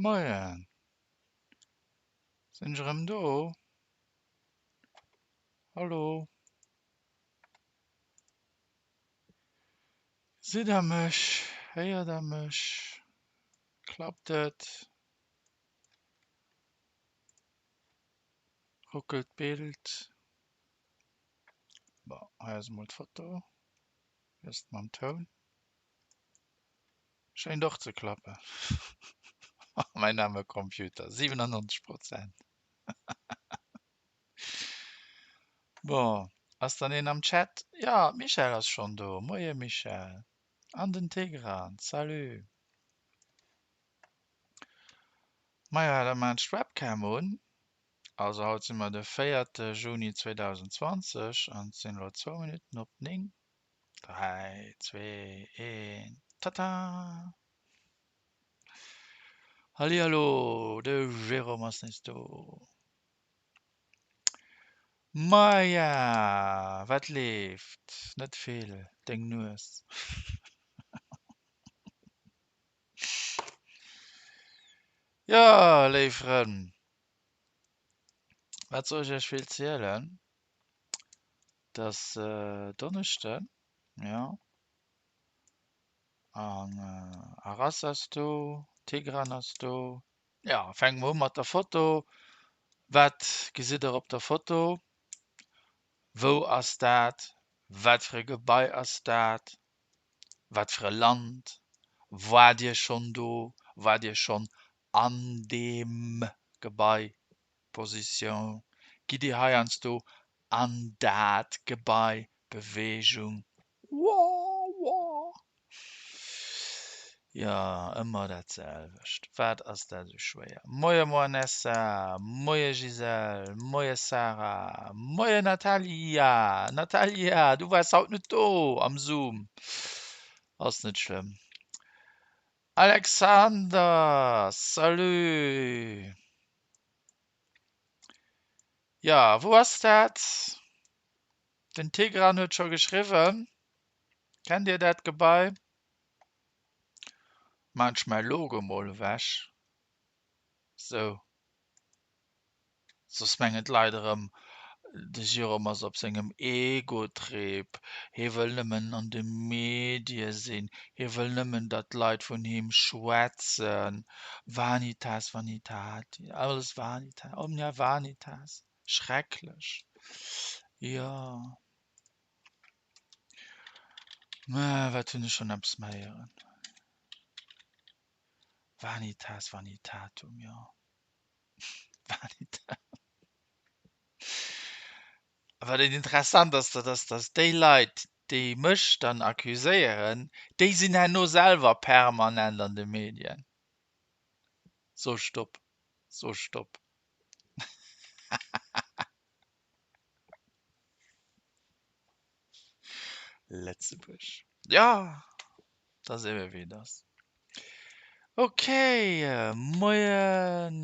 Moien, sinn ech erëm do? Hallo? Sidd der mech? Héiert der mech? Klappt et? Ruckelt d'Bild? Bon, hei ass emol d'Foto. Wéi ass et mam Toun? Schéint och ze klappen. Mäin aarme Computer, 97 Prozent. Bon, ass dann een am Chat? Jo, d'Michèle ass schonn do. Moie Michèle. An den Tigran, salut. Maja, da maan ech d'Webcam un. Also haut si mer de véierte Juni 2020 an et sinn elo zwou Minutten op 9. 3, 2, 1, tata! Hallihallo, de Jérôme ass nees do. Maja, wat leeft? Net vill, deng Nues. Jo, léif Frënn, wat soll ech iech vill zielen? Et ass Donneschden, jo, an Arras ass do, Tigran ass do. Jo, fänke mer u mat der Foto. Wat gesitt der op der Foto? Wou ass dat? Wat fir e Gebai ass dat? Wat fir e Land? Waart Dir schonn do? Waart Dir schonn an deem Gebai? Position, Gitt Dir heiansdo an dat Gebai? Beweegung, Woah, woah. Jo, ëmmer dat selwecht. Wat ass dat esou schwéier? Moie Moanessa, moie Gisèle, moie Sarah, moie Natalia. Natalia, du waars haut net do am Zoom. Ass net schlëmm. Alexander, salut. Jo, wou ass dat? Den Tigran huet scho geschriwwen. Kennt Dir dat Gebai? Maan ech mäi Logo mol ewech. Sou. Soss mengen d'Leit erëm, de Jérôme ass op sengem Ego-Trip, hie wëll nëmmen an de Medie sinn, hie wëll nëmmen, datt d'Leit vun him schwätzen. Vanitas vanitatis, alles vanitas, omnia vanitas. Schrecklech. Jo. Mä wat hunn ech schonn eppes méi héieren? Vanitas vanitatum, jo. Vanitas. Wat et interessant ass, dat ass, datt déi Leit, déi mech dann accuséieren, déi sinn herno selwer permanent an de Medien. So stopp, so stopp. Lëtzebuerg. Ja, dat ass ebe wéi et ass. Ok, moien.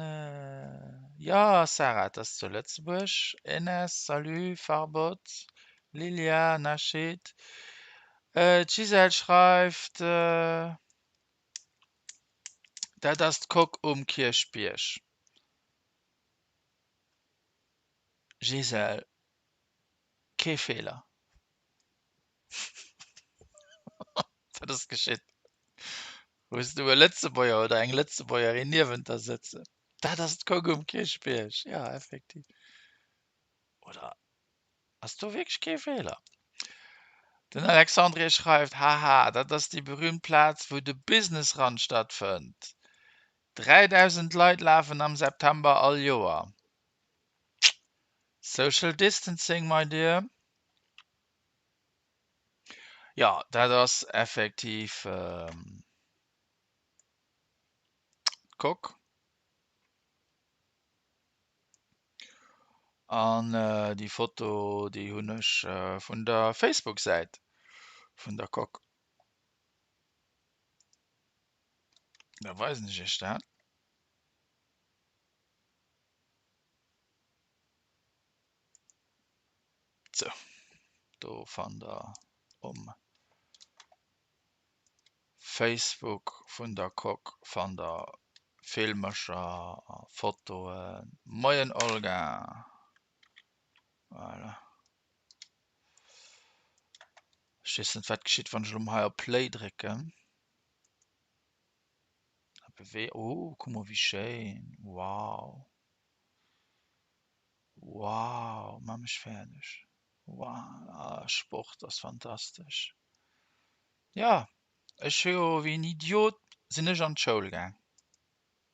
Ja, Sarah, et ass zu Lëtzebuerg. Enes, salut, Farbot, Lilia, Nachid. D'Gisèle schreift, dat ass d'Coque um Kierchbierg. Gisèle, Kee Feeler. Wat ass geschitt? Hues du e Lëtzebuerger oder eng Lëtzebuergerin niewent der sëtzen? Dat ass d'Coque um Kierchbierg, jo effektiv. Oder ass do wierklech kee Feeler? Den Alexandre schreift, Haha, dat ass déi berüümt Plaz, wou de Business Run stattfënnt. 3.000 Leit lafen am September all Joer. Social Distancing, my dear. Jo, dat ass effektiv d'Coque. An déi Foto, déi hunn ech vun der Facebook-Säit vun der Coque. Da weisen ech iech dat. Sou, do fannt der um Facebook vun der Coque fannt der. Filmercher a Fotoen. Moien Olga! Voilà. Ech weess net wat geschitt wann ech elo hei op Play drécken. Oh, kuck mol wéi schéin. Wow. Wow, maach mech fäerdeg. Wow, Sport ass fantastesch. Jo, ech hu jo wéi en Idiot sinn ech an d'Schoul gaang.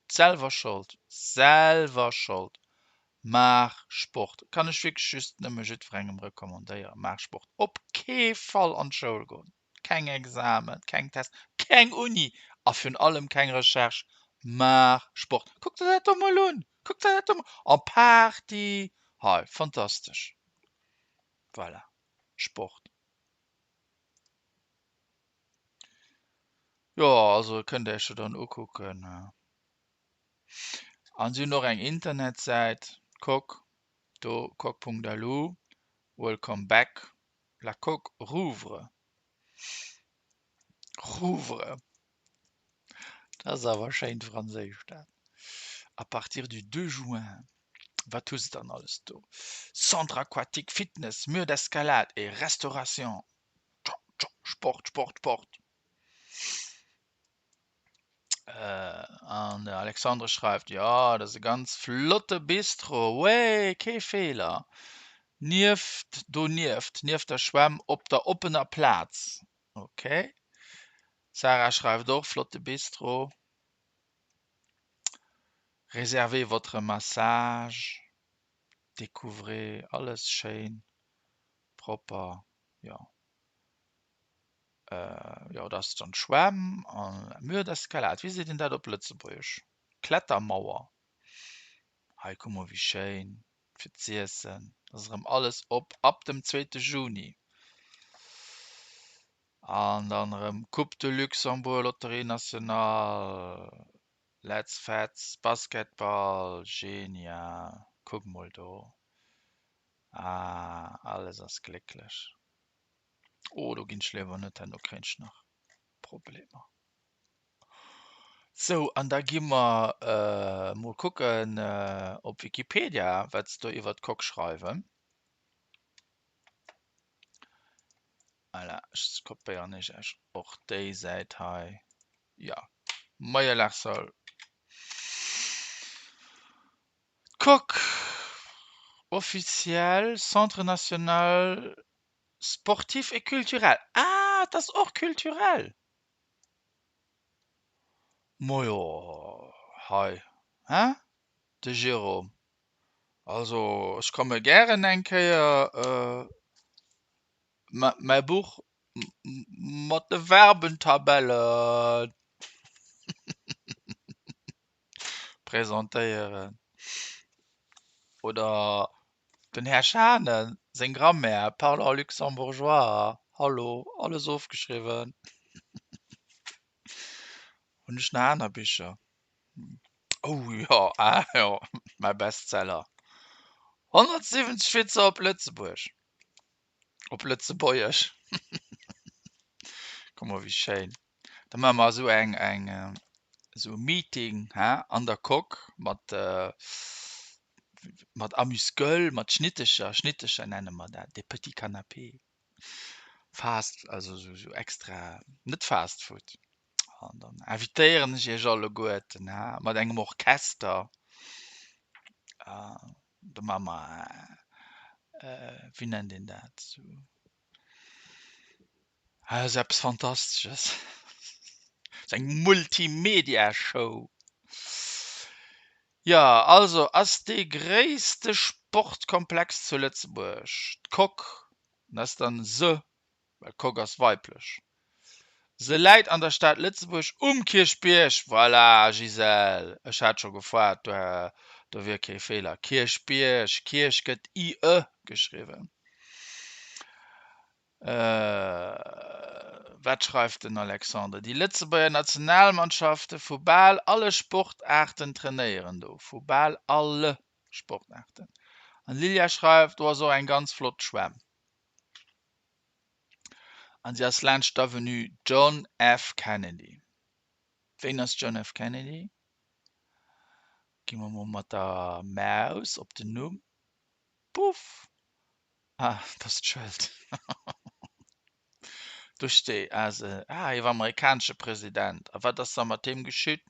Selwer Schold, selwer Schold. Maach Sport. Kann ech wierklech just nëmme jiddwerengem recommandéieren. Maach Sport. Op kee Fall an d'Schoul goen. Keng Examen, keng Test, keng Uni a virun allem keng Recherche. Maach Sport. Kuck der dat do mol un. Kuck der dat do mol an. Party hei, fantastesch. Voilà, Sport. Jo, also kënnt Iech jo dann ukucken. An si hunn och eng Internetsäit, Coque, do coque.lu, Welcome back, la coque rouvre. Rouvre, dat ass awer schéint Franséisch dat. À partir du 2 juin, wat hu se dann alles do? Centre aquatique, Fitness, Mur d'escalade et restauration. Sport, Sport, Sport. An de Alexandre schreift, Jo, dat ass e ganz flotte Bistro, wéi, kee Feeler. Nieft, donieft, nieft der Schwämm op der oppener Plaz. Ok. Sarah schreift och, Flotte Bistro. Réservez votre massage. Découvrez, alles schéin propper, jo. Jo, dat ass dann d'Schwämm an Mur d'escalade. Wéi seet een dat op Lëtzebuergesch? Klettermauer. Hei, kuck mol wéi schéin fir z'iessen. Dat ass erëm alles op ab dem zweete Juni. An dann erëm Coupe de Luxembourg, Loterie Nationale, Let's Fetz, Basketball, genial, kuck mol do. Ah, alles ass glécklech. Oh, do ginn ech léiwer net hen, do kréien ech nach Problemer. Sou, an da gi mer mol kucken op Wikipedia, wat se do iwwer d'Coque schreiwen. Voilà, ech kopéieren iech iech och déi Säit hei. Jo, moie Larsoul. D'Coque, officiel Centre National Sportif et Culturel. Ah, et ass och culturel! Majo, hei, hein, de Jérôme. Also, ech komme gären eng Kéier mäi Buch mat de Verbentabellen presentéieren. Oder den Här Schane seng Grammaire, Parlons luxembourgeois, hallo, alles ofgeschriwwen. Hunn ech nach aner Bicher? Oh jo, ah jo, mäi Bestseller, 170 Witzer op Lëtzebuerg, op Lëtzebuergesch. Kuck mol wéi schéin. Da maache mer esou eng, eng, esou e Meeting, hein, an der Coque mat, mat Amuse-gueule, mat Schnittecher, Schnittecher nenne mer dat, des petits canapés, Fast, also esou, esou extra, net Fast Food. An dann invitéieren ech iech alleguerten, hein, mat engem Orchester. Da maache mer, wéi nennt een dat, esou. Dat ass eppes Fantastesches. Dat ass eng Multimedia-Show. Jo, also ass dee gréisste Sportkomplex zu Lëtzebuerg d'Coque. Dat ass dann se, well Coque ass weiblech. Se läit an der Stad Lëtzebuerg um Kierchbierg. Voilà, Gisèle, ech hat scho gefoart, do wier kee Feeler. Kierchbierg, Kierch gëtt i-e geschriwwen. Wat schreift den Alexandre? Déi Lëtzebuerger Nationalmannschafte vu bal alle Sportaarten trainéieren do. Vu bal alle Sportaarten. An d'Lilia schreift, do ass och eng ganz flott Schwämm. An se ass laanscht d'Avenue John F. Kennedy. Wéin ass John F. Kennedy? Gi mer mol mat der Maus op den Numm. Puff! Ah, dat ass d'Schëld. Do steet, ah, se, ah, hie war amerikanesche President. A wat ass da mat deem geschitt?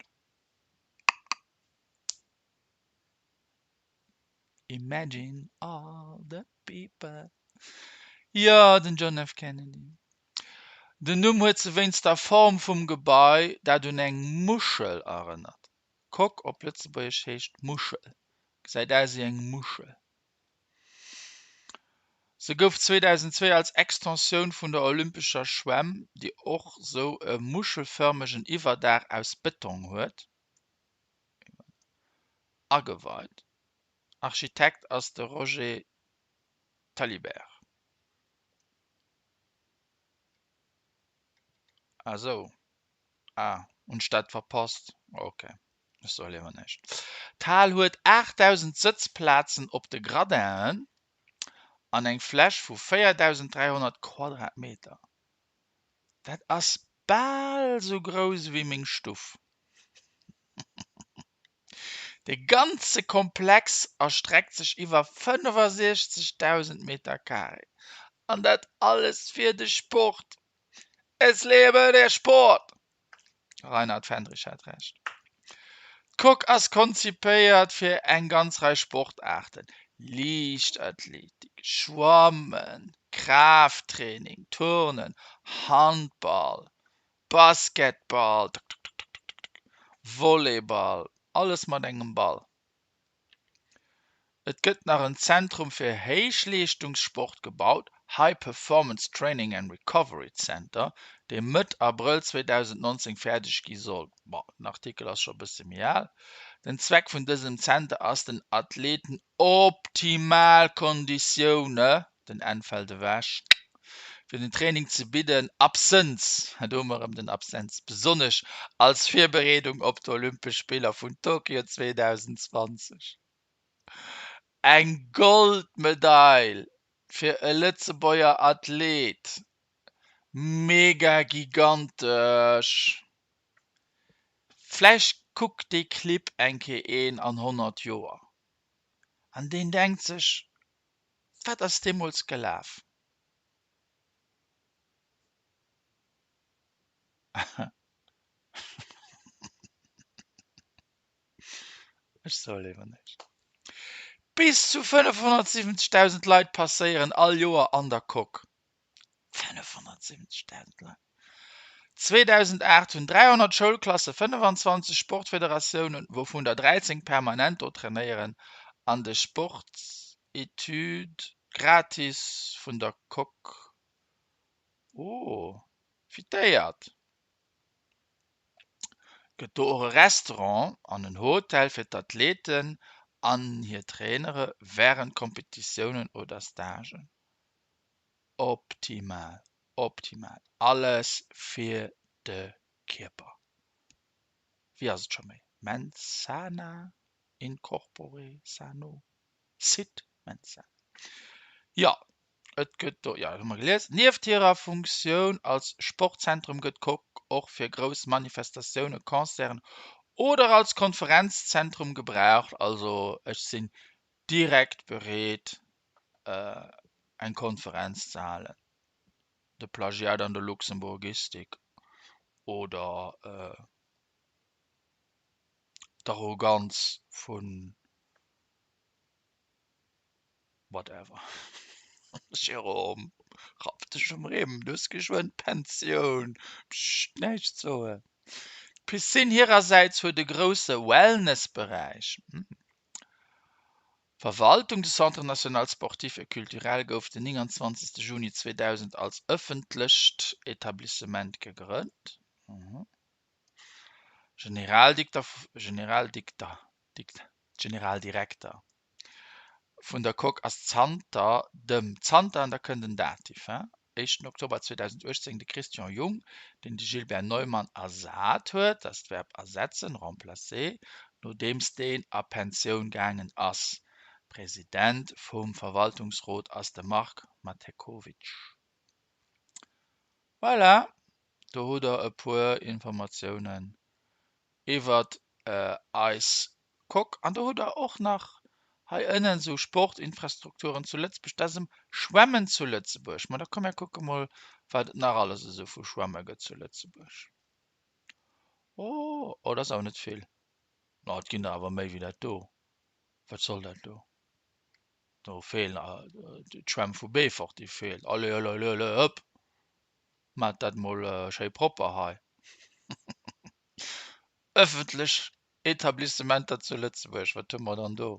Imagine all the people. Jo, den John F. Kennedy. Den Numm huet se wéinst der Form vum Gebai, dat un eng Muschel erënnert. Coque op Lëtzebuergesch heescht Muschel, gesäit aus ewéi eng Muschel. Se gouf 2002 als Extensioun vun der Olympescher Schwämm, déi och sou e muschelfërmegen Iwwerdaach aus Bëtong huet, ageweit. Architekt ass de Roger Talibert. Ah sou. Ah, hunn ech dat verpasst? Ok, ech soe liewer näischt. D'Hal huet 8.000 Sëtzplazen op de Gradinen an eng Fläch vu 4.300 Quadratmeter. Dat ass bal sou grouss ewéi meng Stuff. De ganze Komplex erstreckt sech iwwer 65.000 Meter Carré. An dat alles fir de Sport! Es lebe der Sport! Reinhard Fendrich hat Recht. D'Coque ass konzipéiert fir eng ganz Rei Sportaarten, Liichtathletik, Schwammen, Kraafttraining, Turnen, Handball, Basketball, Volleyball, alles mat engem Ball. Et gëtt nach en Zentrum fir Héichleeschtungssport gebaut, High Performance Training and Recovery Center, dee Mëtt Abrëll 2019 fäerdeg gi soll. Bon, den Artikel ass scho e bësse méi al. Den Zweck vun dësem Zenter ass, den Athleten optimal Konditioune den N fält ewech, fir den Training ze bidden, absënns, do hu mer erëm den Absënns, besonnesch als Virbereedung op d'Olympesch Spiller vun Tokio 2020. Eng Goldmedail fir e Lëtzebuerger Athlet, mega gigantesch! Vläicht kuckt dee Clip eng Kéier een an 100 Joer an deen denkt sech, Wat ass deemools gelaf? Ech soe léiwer näischt. Bis zu 570.000 Leit passéieren all Joer an der Coque. 570.000 Leit! 2008 hunn 300 Schoulklasse 25 Sportfederatiounen, wouvun der 13 permanent do trainéieren, an de Sports-Etüde gratis vun der Coque profitéiert. Et gëtt do och e Restaurant an en Hotel fir d'Athleten an hir Trainere wärend Kompetitiounen oder Stagen. Optimal, optimal, alles fir de Kierper. Wéi ass et scho méi? Mens sana in corpore sano, sit mens sana. Jo, et gëtt do, jo, hu mer gelies. Nieft hirer Funktioun als Sportzentrum gëtt d'Coque och fir grouss Manifestatiounen, Concerten oder als Konferenzzentrum gebraucht. Also ech sinn direkt bereet eng Konferenz ze halen, de Plagiat an der Luxemburgistik oder d'Arroganz vu whatever. Jérôme, rapp dech um Rimm, du hues geschwënn d'Pensioun, pssst, näischt soen. D'Piscine hirersäits huet e grousse Wellnessberäich. Verwaltung De Centre national sportif et culturel gouf den 29 Juni 2000 als ëffentlecht Etablissement gegrënnt. Generaldikter Generaldirekter vun der Coque ass zanter dem zanter, an da kënnt en Dativ, éischten Oktober 2018 de Christian Jung, deen de Gilbert Neumann ersat huet, dat ass d'Verb ersetzen, remplacer, nodeems deen a Pensioun gaangen ass. President vum Verwaltungsrot ass de Marc Mathekowitsch. Voilà, do hutt der e puer Informatiounen iwwert eis Coque. An do hutt der och nach hei ënnen esou Sportinfrastrukturen zu Lëtzebuerg. Dat ass ëm Schwämmen zu Lëtzebuerg. Ma da komm mir kucke mol, wat et nach alles esou vu Schwämme gëtt zu Lëtzebuerg. Oh, oh, dat ass awer net vill. Ma et ginn der awer méi wéi dat do. Wat soll dat do? Do feelen d'Schwämm vu Beefort, déi feelt. Allez, allez, allez, allez, hëpp! Maacht dat mol schéi propper hei. Ëffentlech Etablissementer zu Lëtzebuerg, wat hu mer dann do?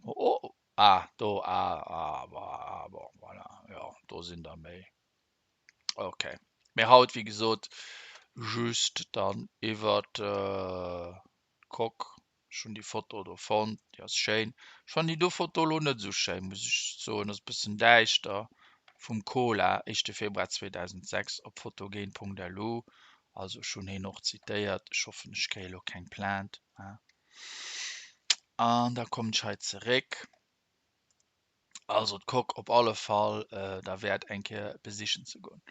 Oh, ah, do, ah, ah, ah, bon, voilà, jo, do sinn der méi. Ok, mee haut, wéi gesot, just dann iwwert d'Coque. Ech hunn déi Foto do fonnt, déi ass schéin. Ech fannen déi do Foto elo net esou schéin, muss ech soen, ass e bëssen däischter. Vum Cola, éischte Februar 2006 op photogen.lu. Also ech hunn heen och zitéiert. Ech hoffen ech kréie elo keng Plainte. An da kommen ech hei zeréck. Also d'Coque op alle Fall derwäert eng Kéier besichen ze goen.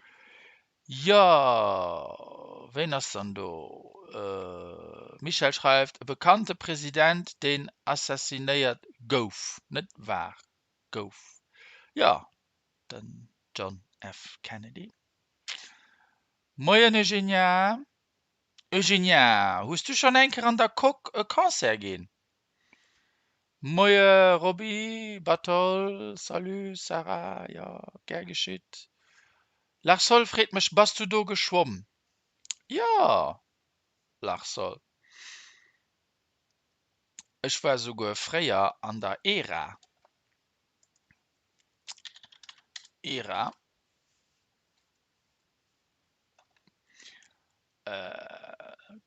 Jo, ween ass dann do? Michèle schreift, e bekannte President deen assassinéiert gouf, net war, gouf. Jo, den John F. Kennedy. Moien Eugenia. Eugenia, hues du schonn eng Kéier an der Coque e Concert ginn? Moie Roby, Batol, salut Sarah, jo gär geschitt. Larsol freet mech, bass du do geschwomm? Jo Larsol, ech war souguer fréier an der Era. Era.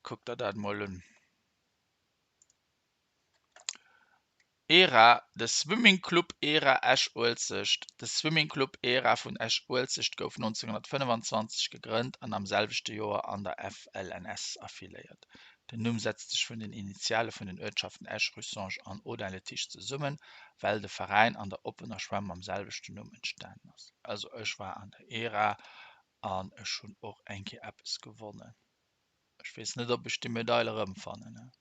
Kuck der dat mol un. Era, De Swimming Club Era Esch-Uelzecht De Swimming Club Era vun Esch-Uelzecht gouf 1925 gegrënnt an am selwechte Joer an der FLNS affiliéiert. Den Numm setzt sech vun den Initiale vun den Uertschaften Esch, Russange an Audun-le-Tiche zesummen, well de Veräin an der oppener Schwämm mam selwechten Numm entstanen ass. Also ech war an der Era an ech hunn och eng Kéier eppes gewonnen. Ech weess net, ob ech déi Medail erëmfannen.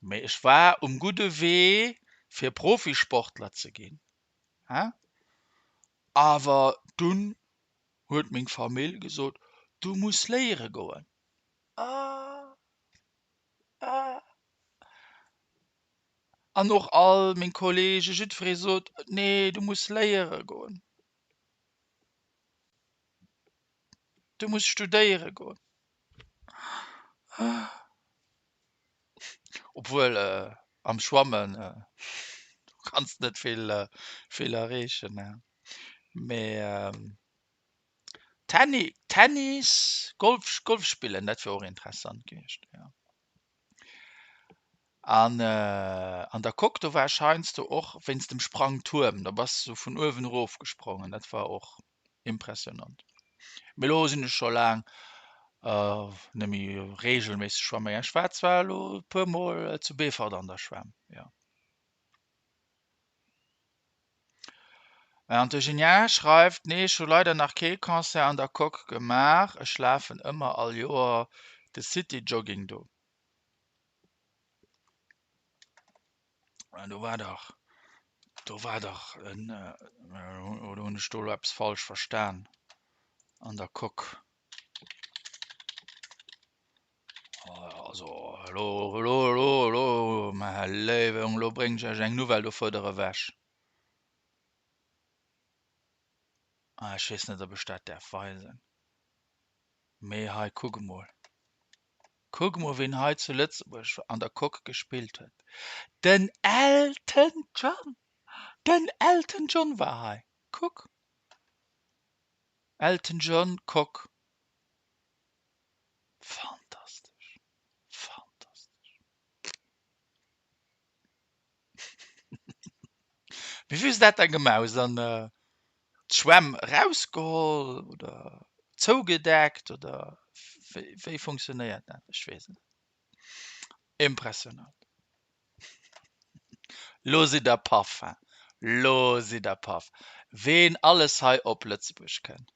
Mee ech war um gudde Wee fir Profisportler ze ginn, he? Awer dunn huet meng Famill gesot, du muss léiere goen. Ah, ah. An och all meng Kollege, jiddweree sot, nee, du muss léiere goen. Du muss studéiere goen. Obwuel am Schwammen do kanns de net vill vill erreechen. Mee Tenni Tennis, Golf Golf spillen, dat wier och interessant gewiescht, jo. An an der Coque do war ech heiansdo och wéinst dem Sprangtuerm, da bass de sou vun uewen erof gesprongen, dat war och impressionant. Mee elo sinn ech scho laang net méi reegelméisseg schwamme gaang. Ech war zwar elo e puer mol zu Beefort an der Schwämm, jo. An d'Eugenia schreift, Nee, ech hu leider nach kee Concert an der Coque gemaach. Ech lafen ëmmer all Joer de City Jogging do. Do war dach, do war dach en, oder hunn ech do elo eppes falsch verstan an der Coque? Also elo, elo, elo, elo, mäi léiwe Jong, elo bréngen ech Iech eng Nouvelle, do fuert Der ewech. Ah, ech weess net, ob ech dat däerf weisen. Mee hei, kuck emol. Kuck emol, wien hei zu Lëtzebuerg an der Coque gespillt huet. Den Elton John! Den Elton John war hei. Kuck. Elton John, Coque. Fantastesch. Fantastesch. Mee wéi hues de dat dann gemaach? Hues de dann d'Schwämm erausgeholl oder zougedeckt oder wéi funktionéiert dat? Ech weess et net. Impressionant. Lo sidd der paff, hein? Lo sidd der paff, ween alles hei op Lëtzebuerg kënnt.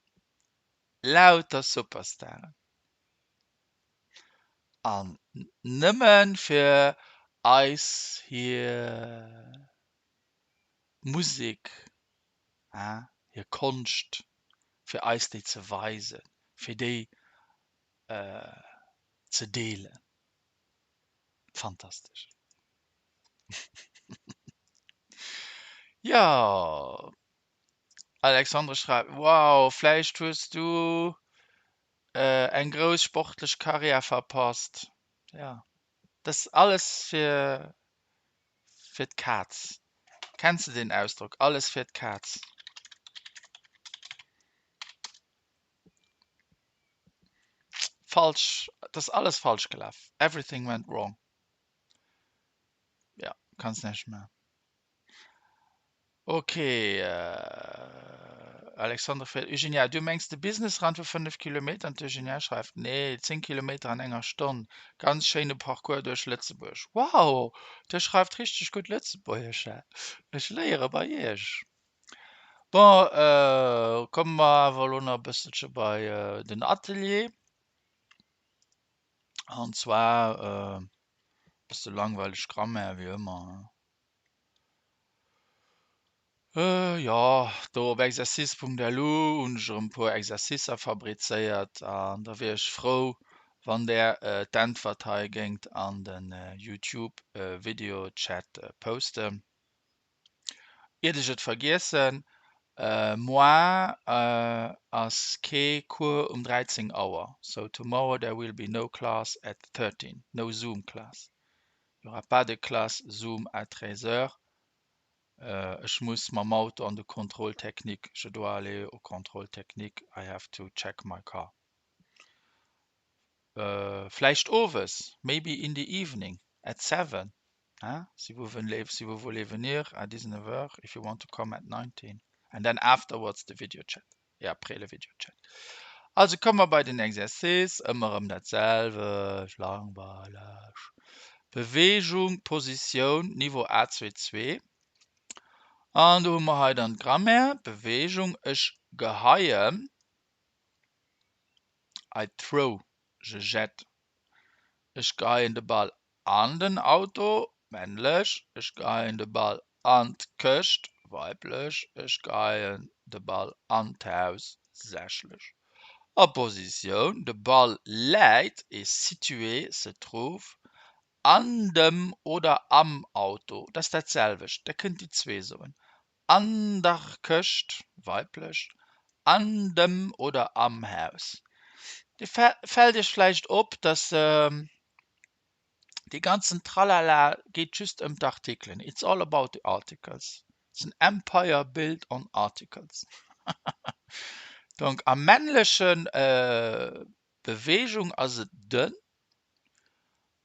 Lauter Superstaren. An nëmme fir eis hir Musek, hir Konscht, fir eis déi ze weisen, fir déi ze deelen. Fantastesch. Jo, Alexandre schreift, Wow, vläicht hues du eng grouss sportlech Karriär verpasst. Ja, dat ass alles fir fir d'Kaz. Kenns de deen Ausdrock, alles fir d'Kaz? Falsch, dat ass alles falsch gelaf. Everything went wrong. Ja, kanns näischt maachen. Ok, Alexandre freet, Eugenia, du mengs de Business Run vu 5 Kilometer? An d'Eugenia schreift, Nee, 10 Kilometer an enger Stonn. Ganz schéine Parcours duerch Lëtzebuerg. Wow, dir schreift richteg gutt Lëtzebuergesch, hä? Ech léiere bei iech. Bon, komme mer awer elo nach e bësselche bei den Atelier. An zwar e bësse langweileg Grammaire, wéi ëmmer, hä? Jo, do op exercice.lu hunn ech erëm e puer Exercicer fabrizéiert an da wier ech frou, wann där d'Äntwert hei géingt an de Youtube Video Chat posten. Iert ech et vergiessen, Moar ass kee Cours um 13 Auer, so tomorrow there will be no class at 13, no Zoom class. Il y aura pas de classe Zoom à 13 heures. Ech muss mam Auto an de Contrôle technique, je dois aller au contrôle technique, I have to check my car. Vläicht owes, maybe in the evening at 7, hein, si vous venez, si vous voulez venir à 19 heures, if you want to come at 19 and then afterwards the video chat. Et après le video chat. Also komme mer bei den Exercice, ëmmer erëm dat selwecht, langweileg. Beweegung, Positioun, Niveau A22. An do hu mer hei dann d'Grammaire, Beweegung, ech geheien, I throw, je jette. Ech geheien de Ball an den Auto, männlech, ech geheien de Ball an d'Këscht, weiblech, ech geheien de Ball an d'Haus, sächlech. A Positioun, de Ball läit, est situé, se trouve, an dem oder am Auto, dat ass dat selwecht, der kënnt déi zwee soen, an der Këscht, weiblech, an dem oder am Haus. Dir fält iech vläicht op, dass dee ganzen Tralala geet just ëm d'Artikelen, it's all about the articles, it's an empire built on articles. Donc am männleche Beweegung ass et den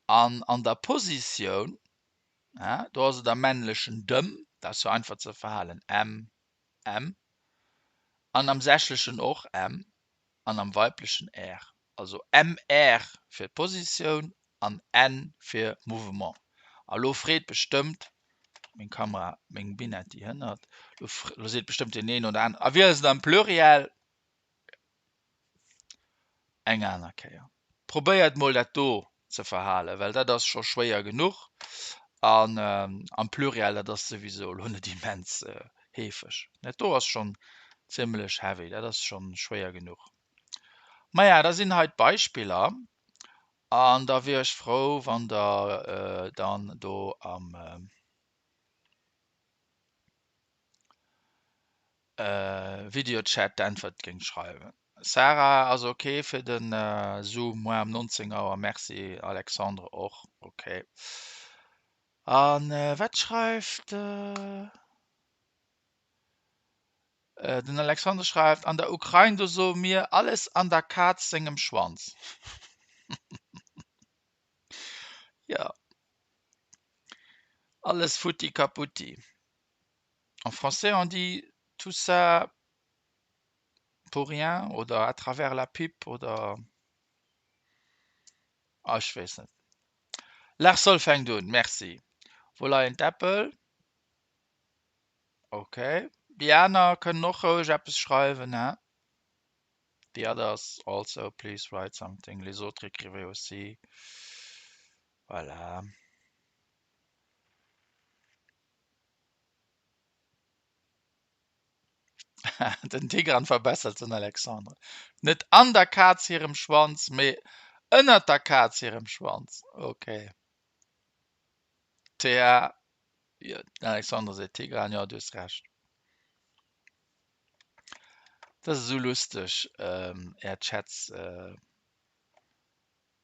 an an der Positioun, do ass et am männlechen dem, dat ass jo einfach ze verhalen, m, m, an am sächlechen och m an am weiblechen r. Also MR fir d'Positioun an N fir Mouvement. A lo freet bestëmmt, meng Kamera, meng Binette déi hënnert, lo seet bestëmmt deen een oder aneren, a wéi ass et am Pluriel? Eng aner Kéier. Probéiert mol dat do ze verhalen, well dat ass scho schwéier genuch. An am Pluriel, dat ass souwisou elo net immens heefeg. Dat do ass schonn zimmlech heavy, dat ass schonn schwéier genuch. Maja, da sinn hei d'Beispiller an da wier ech frou, wann Der dann do am Videochat d'Äntwert géingt schreiwen. Sarah, ass ok fir de Zoom muer um 19 Auer. Merci Alexandre och ok. A wat schreift den Alexandre schreift, an der Ukrain do soe mir alles an der Kaz sengem Schwanz. Jo, alles futti kaputti. En français on dit tout ça pour rien oder à travers la pipe oder ah ech weess net. L'Arsol fänkt un, merci. Wou leien d'Äppel? Ok, déi aner kënnen och roueg eppes schreiwen, he? The others also please write something. Les autres écrivez aussi. Voilà. Den Tigran verbessert den Alexandre. Net an der Kaz hirem Schwanz, mee ënnert der Kaz hirem Schwanz. Okay. Thea, jo, den Alexandre seet Tigran, jo, du hues Recht. Dat ass esou lusteg, Är Chats.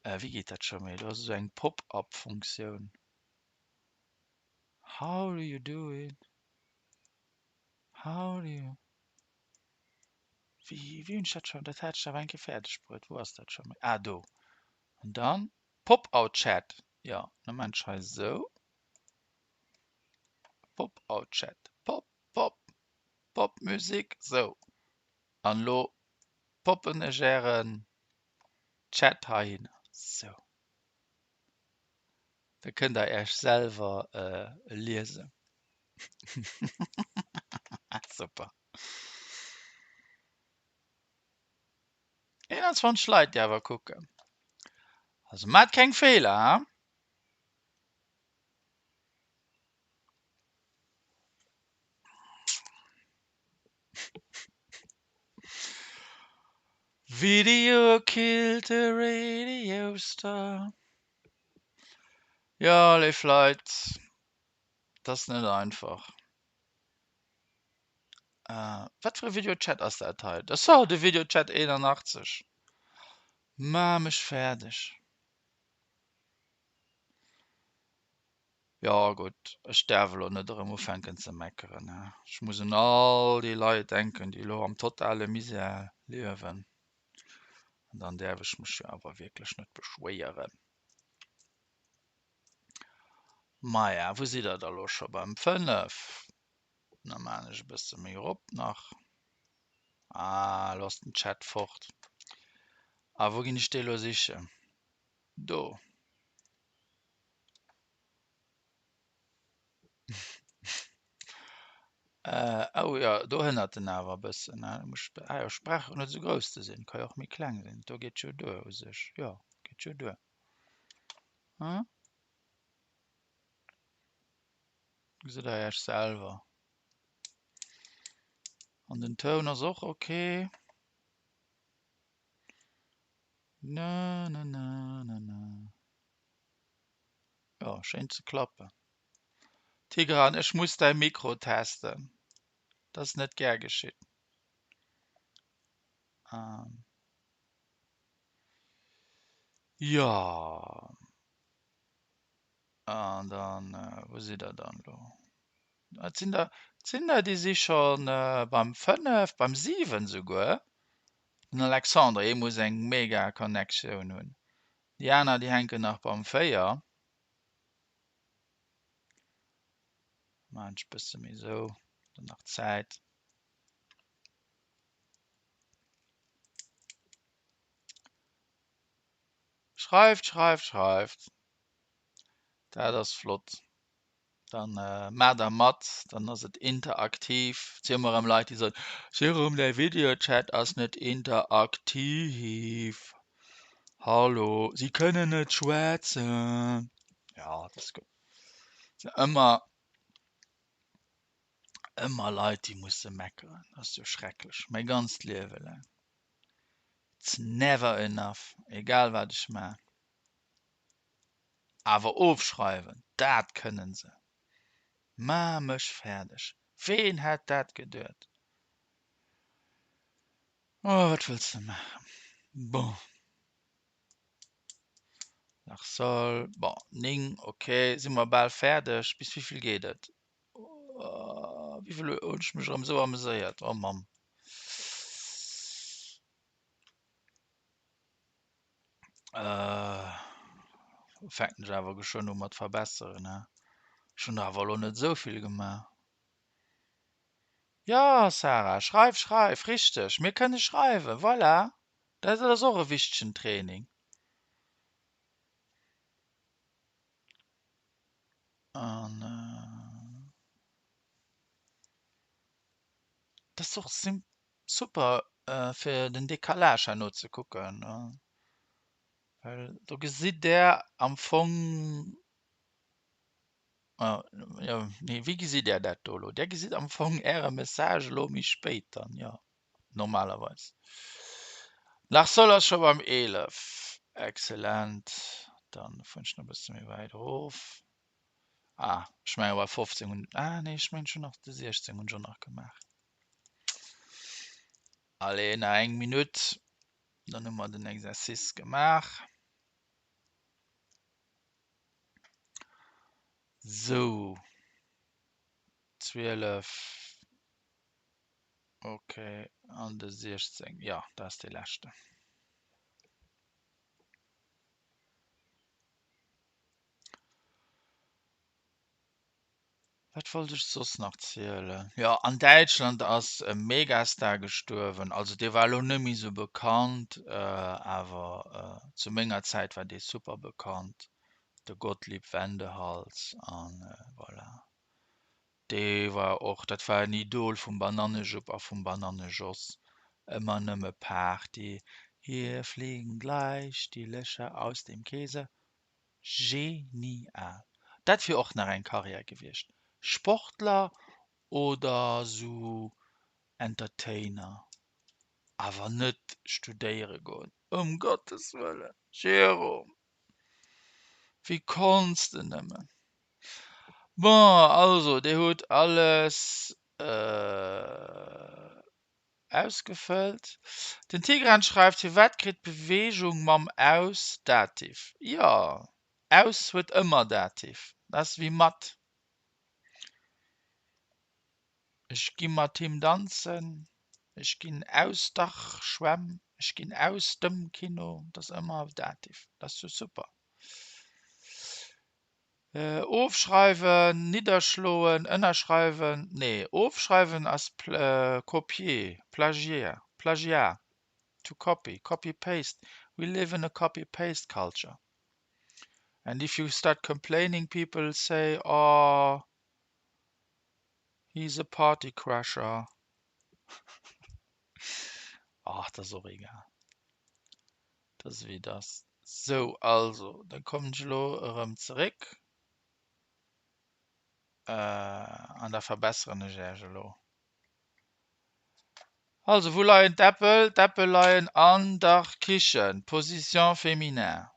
Wéi geet dat scho méi? Do ass esou eng Pop-up-Funktioun. How do you do it? How do you. Wéi, wéi hunn ech dat scho? Dat hat ech awer eng Kéier fäerdeg bruet. Wou ass dat scho méi? Ah, do. An dann Pop-out-Chat. Jo, da maan ech hei esou. Pop-out-Chat. Pop, pop, pop Music. Sou. An elo poppen ech ären Chat heihinner. Sou. Da kënnt der Äech selwer liesen. Super. 21 Leit déi awer kucken. Also maacht keng Feeler, ha? Video killed the radio star. Jo, léif Leit, et ass net einfach. Wat fir e Videochat ass dat hei? Dat ass jo de Videochat 81. Maach mech fäerdeg. Jo gutt, ech däerf elo net erëm ufänken ze meckeren, he. Ech muss un all déi Leit denken, déi elo am totale Misär liewen. An dann däerf ech mech jo awer wierklech net beschwéieren. Maja, wou sidd der da elo scho? Beim 5? Da maan ech e bësse méi erop nach. Ah, elo ass den Chat fort. A wou ginn ech dee elo sichen? Do. Oh jo, do hënnert en awer e bëssen, ne? Muss ech, ah jo, ech brauch jo net esou grouss ze sinn, ka jo och méi kleng sinn. Do geet jo duer u sech, jo, geet jo duer, hm? Gesitt der Iech selwer. An den Toun ass och ok. Na na na na na. Jo, schéint ze klappen. Tigran, ech muss däi Mikro testen. Dat ass net gär geschitt. Ähm. Jo. An dann, wou sidd der dann elo? Et sinn der, et sinn der, déi si scho beim 5, beim 7 souguer. Den Alexandre, hie muss eng mega Connectioun hunn. Déi aner, déi hänken nach beim 4. Maachen ech bësse méi esou, dann nach Zäit. Schreift, schreift, schreift. Dat ass flott. Dann maacht der mat, dann ass et interaktiv. Et si ëmmer erëm Leit, déi soen, Jérôme, däi Videochat ass net interaktiv. Hallo, si kënnen net schwätzen. Ja, dat ass gutt. Et sinn ëmmer, ëmmer Leit, déi musse meckeren. Dat ass jo schrecklech, mäi ganzt Liewe laang. It's never enough, egal wat ech maachen. Awer ofschreiwen, dat kënnen se! Maach mech fäerdeg! Ween hätt dat geduet? Oh, wat wëlls de maachen? Bon. Nach soll. Bon, 9, ok, si mer bal fäerdeg. Bis wéivill geet et? Wéivill hunn ech mech erëm esou ameséiert? Oh Mamm. Fänken ech awer geschwënn u mat verbesseren, he? Ech hunn der awer elo net esou vill gemaach. Jo, Sarah, schreif, schreif, richteg, mir kënne schreiwen, voilà, dat ass och e wichtegen Training. An dat ass och super. fir den Décalage herno ze kucken, well do gesitt Der am Fong, jo, nee, wéi gesitt Der dat do elo? Der gesitt am Fong Äre Message elo méi spéit dann, jo, normalerweis. Nach Sol ass scho beim 11. Excellent. Dann fueren ech nach e bësse méi wäit erof. Ah, ech mengen bei 15 hunn, ah nee, ech mengen ech hunn nach de 16 hunn ech och nach gemaach. Allez, nach eng Minutt, dann hu mer den Exercice gemaach. Sou, 12, okay, an de 16, jo, dat ass dee leschten. Wat wollt ech soss nach zielen? Jo, an Däitschland ass e Megastar gestuerwen. Also dee war elo net méi sou bekannt, awer zu menger Zäit war dee super bekannt, de Gottlieb Wendehals. An voilà, dee war och, dat war en Idol vum Banannejupp a vum Banannejoss. Ëmmer nëmme Party, hier fliegen gleich die Löcher aus dem Käse. Genial! Dat wier och nach eng Karriär gewiescht. Sportler oder sou Entertainer. Awer net studéiere goen, ëm Gottes Wëllen! Jérôme, wéi konns de nëmmen? Bon, also dir hutt alles Ausgefëllt. Den Tigran schreift, Firwat kritt d'Beweegung mam aus Dativ? Jo, aus huet ëmmer Dativ. Dat ass wéi mat. Ech gi mat him danzen. Ech ginn aus der Schwämm. Ech ginn aus dem Kino. Dat ass ëmmer Dativ. Dat ass jo super. Ofschreiwen, nidderschloen, ënnerschreiwen, nee, ofschreiwen ass copier, plagier, plagiat, to copy, copy paste, we live in a copy paste culture and if you start complaining people say oh he's a party crasher. Ach, dat ass och egal. Dat ass ewéi et ass. Sou, also, da kommen ech elo erëm zeréck an da verbesseren ech Iech elo. Also, wou leien d'Äppel? D'Äppel leien an der Kichen, Position féminin.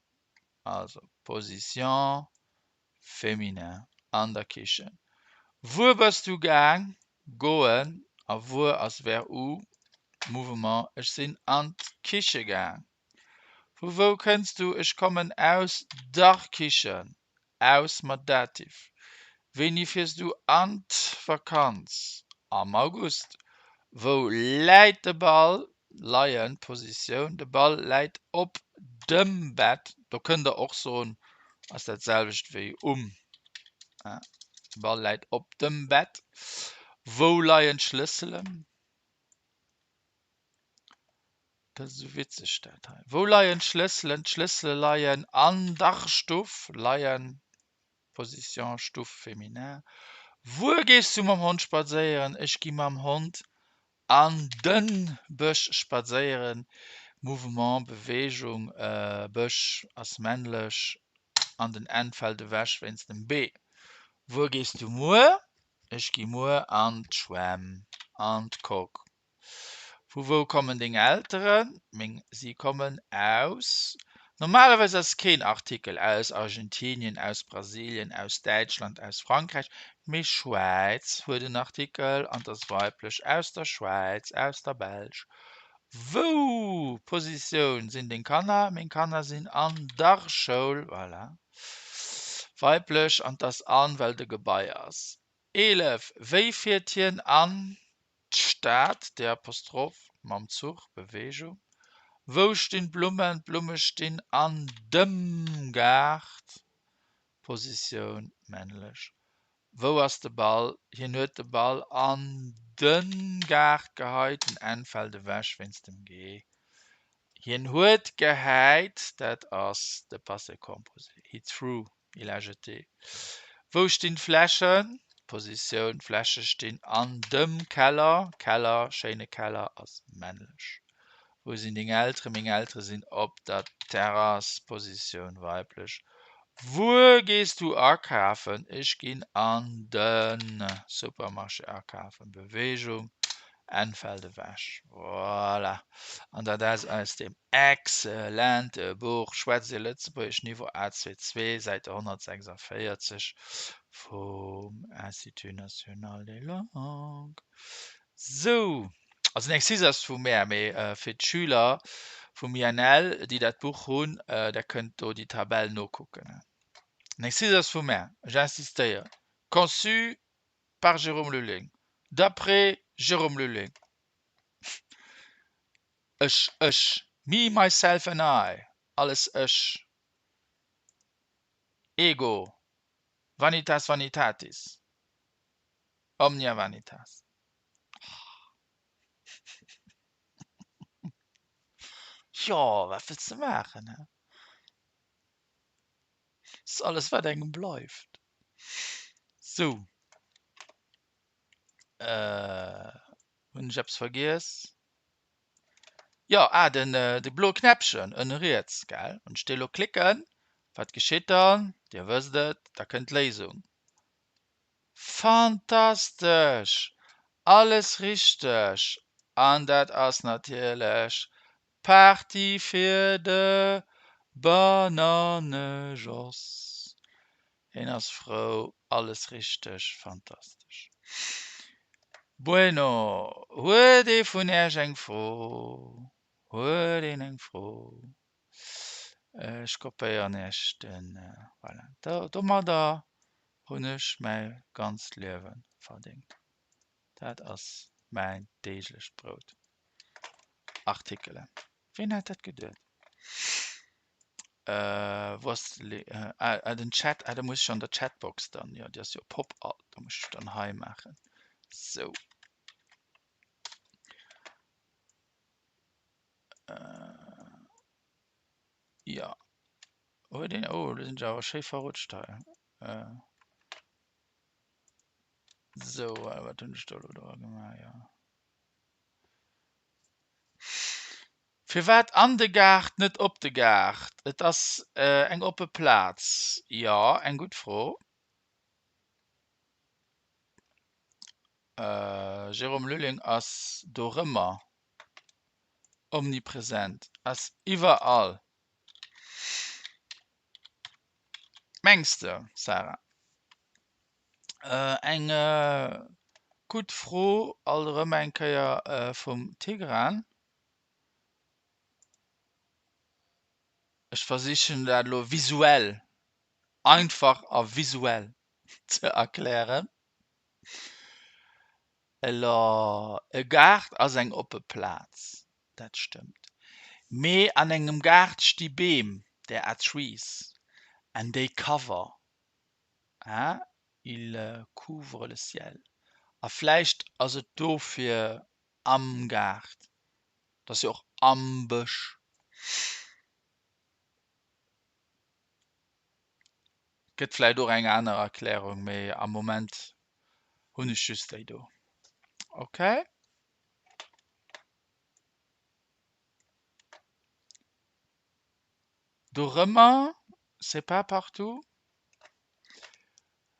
Also, Position féminin, an der Kichen. Wuer bass du gaang? Goen. A wuer ass Verb u, Mouvement, Ech sinn an d'Kiche gaang. Vu wou kënns du? Ech kommen aus der Kichen, aus mat Dativ. Wéini fiers du an d'Vakanz? Am August. Wou läit de Ball? Leien, Positioun, De Ball läit op dem Bett. Do kënnt der och soen, ass dat selwecht wéi um. De Ball läit op dem Bett. Wou leien d'Schlësselen? Dat ass esou witzeg dat hei. Wou leien d'Schlësselen? D'Schlëssele leien an der Stuff. Leien, Position, Stuff, Féminin. Wuer gees du mam Hond spadséieren? Ech gi mam Hond an de Bësch spadséieren. Mouvement, Beweegung, Bësch ass männlech an den N fält ewech wéinst dem B. Wuer gees du muer? Ech gi muer an d'Schwämm, an d'Coque. Vu wou kommen deng Elteren? Meng, si kommen aus. Normalerweis ass keen Artikel, aus Argentinien, aus Brasilien, aus Däitschland, aus Frankräich, mee Schwäiz huet en Artikel an 't ass weiblech, aus der Schwäiz, aus der Belsch. Wou, Positioun, sinn deng Kanner? Meng Kanner sinn an der Schoul, voilà, weiblech an 't ass an, well et e Gebai ass. 11, Wéi fiert hien an d'Stad, D Apostroph, mam Zuch, Beweegung. Wou stinn d'Blummen? D'Blumme stinn an dem Gaart, Positioun, männlech. Wou ass de Ball? Hien huet de Ball an de Gaart geheit, den N fält ewech wéinst dem G. Hien huet gehäit, dat ass de Passé composé, he threw, il a jeté. Wou stinn d'Fläschen? Positioun, D'Fläsche stinn an dem Keller, Keller, schéine Keller ass männlech. Wou sinn deng Elteren? Meng Eltere sinn op der Terrass. Positioun weiblech. Wuer gees du akafen? Ech ginn an de Supermarché akafen. Beweegung, Enn fält ewech. Voilà. An dat ass aus deem exzellente Buch Schwätzt Dir Lëtzebuergesch, Niveau A2 2, Säite 146 vum Institut National des Langues. Sou, also den Exercice ass vu mär, mee fir d'Schüler vum INL, déi dat Buch hunn, der kënnt do déi Tabell nokucken. Den Exercice ass vu mär, ech insistéieren, conçu par Jérôme Lulling, d'après Jérôme Lulling. Ech, ech, me, myself and I, alles ech, ego, vanitas vanitatis. Omnia vanitas. Jo, wat wëlls de maachen, he? Ass alles wat engem bleift. Sou. Hunn ech eppes vergiess? Jo, ah, den, de bloe Knäppchen ënne riets, gell? Wann ech dee lo klicken, wat geschitt dann? Dir wësst et, da kënnt d'Léisung. Fantastesch! Alles richteg! An dat ass natierlech Party fir de Bananejos. Hien ass frou, alles richteg, fantastesch. Bueno, huet ee vun Äech eng Fro? Huet een eng Fro? Ech kopéieren Iech den, voilà, domadder hunn ech mäi ganzt Liewe verdéngt. Dat ass mäin deeglecht Brout. Artikelen. Ween hätt dat geduet? Wou ass de, ah, den Chat, ah, da muss ech an der Chatbox dann, jo, déi ass jo Pop-up, da muss ech dann hei maachen. Sou. Jo. Huet een, oh, do sinn ech awer schéi verrutscht hei. Sou, wat hunn ech do elo dra gemaach? Jo. Firwat an de Gaart, net op de Gaart? Et ass eng oppe Plaz. Jo, eng gutt Fro. Jérôme Lulling ass dorëmmer omnipresent, ass iwwerall. Mengs de, Sarah? Eng gutt Fro alt erëm eng Kéier vum Tigran. Ech versichen dat elo visuell, einfach a visuell ze erklären. Elo, e Gaart ass eng oppe Plaz, dat stëmmt. Mee an engem Gaart sti Beem, there are trees, and they cover, hein, ils couvrent le ciel. A vläicht ass et dofir am Gaart, et ass jo och am Bësch. Gëtt vläicht och eng aner Erklärung, mee am Moment hunn ech just déi do. Ok. Dorëmmer, c'est pas partout.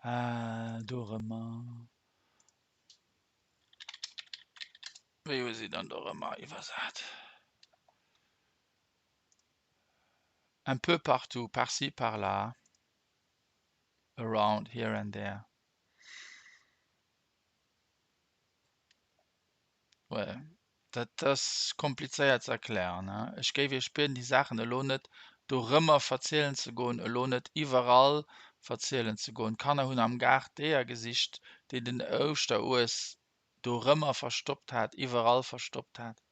Ah, dorëmmer. Wéi hu si dann dorëmmer iwwersat? Un peu partout, par-ci, par-là, around, here and there. Ouais, dat ass komplizéiert ze erklären. Ech géif Iech bieden, déi Saachen elo net dorëmmer verzielen ze goen, elo net iwwerall verzielen ze goen. D'Kanner hunn am Gaart d'Eeër gesicht, déi den Ouschterues dorëmmer verstoppt hat, iwwerall verstoppt hat.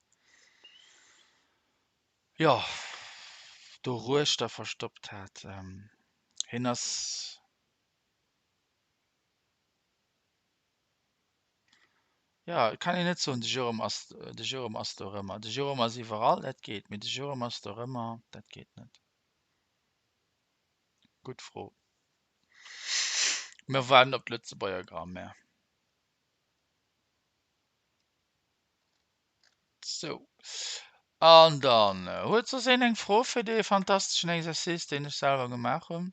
Jo, doruechter verstoppt hat. Hien ass. Jo, et kann een net soen, de Jérôme ass, de Jérôme ass dorëmmer. De Jérôme ass iwwerall, dat geet, mee de Jérôme ass dorëmmer, dat geet net. Gutt Fro. Mir waarden op d'Lëtzebuerger Grammaire. Sou. An dann, huet soss een eng Fro fir dee fantasteschen Exercice, deen ech selwer gemaach hunn?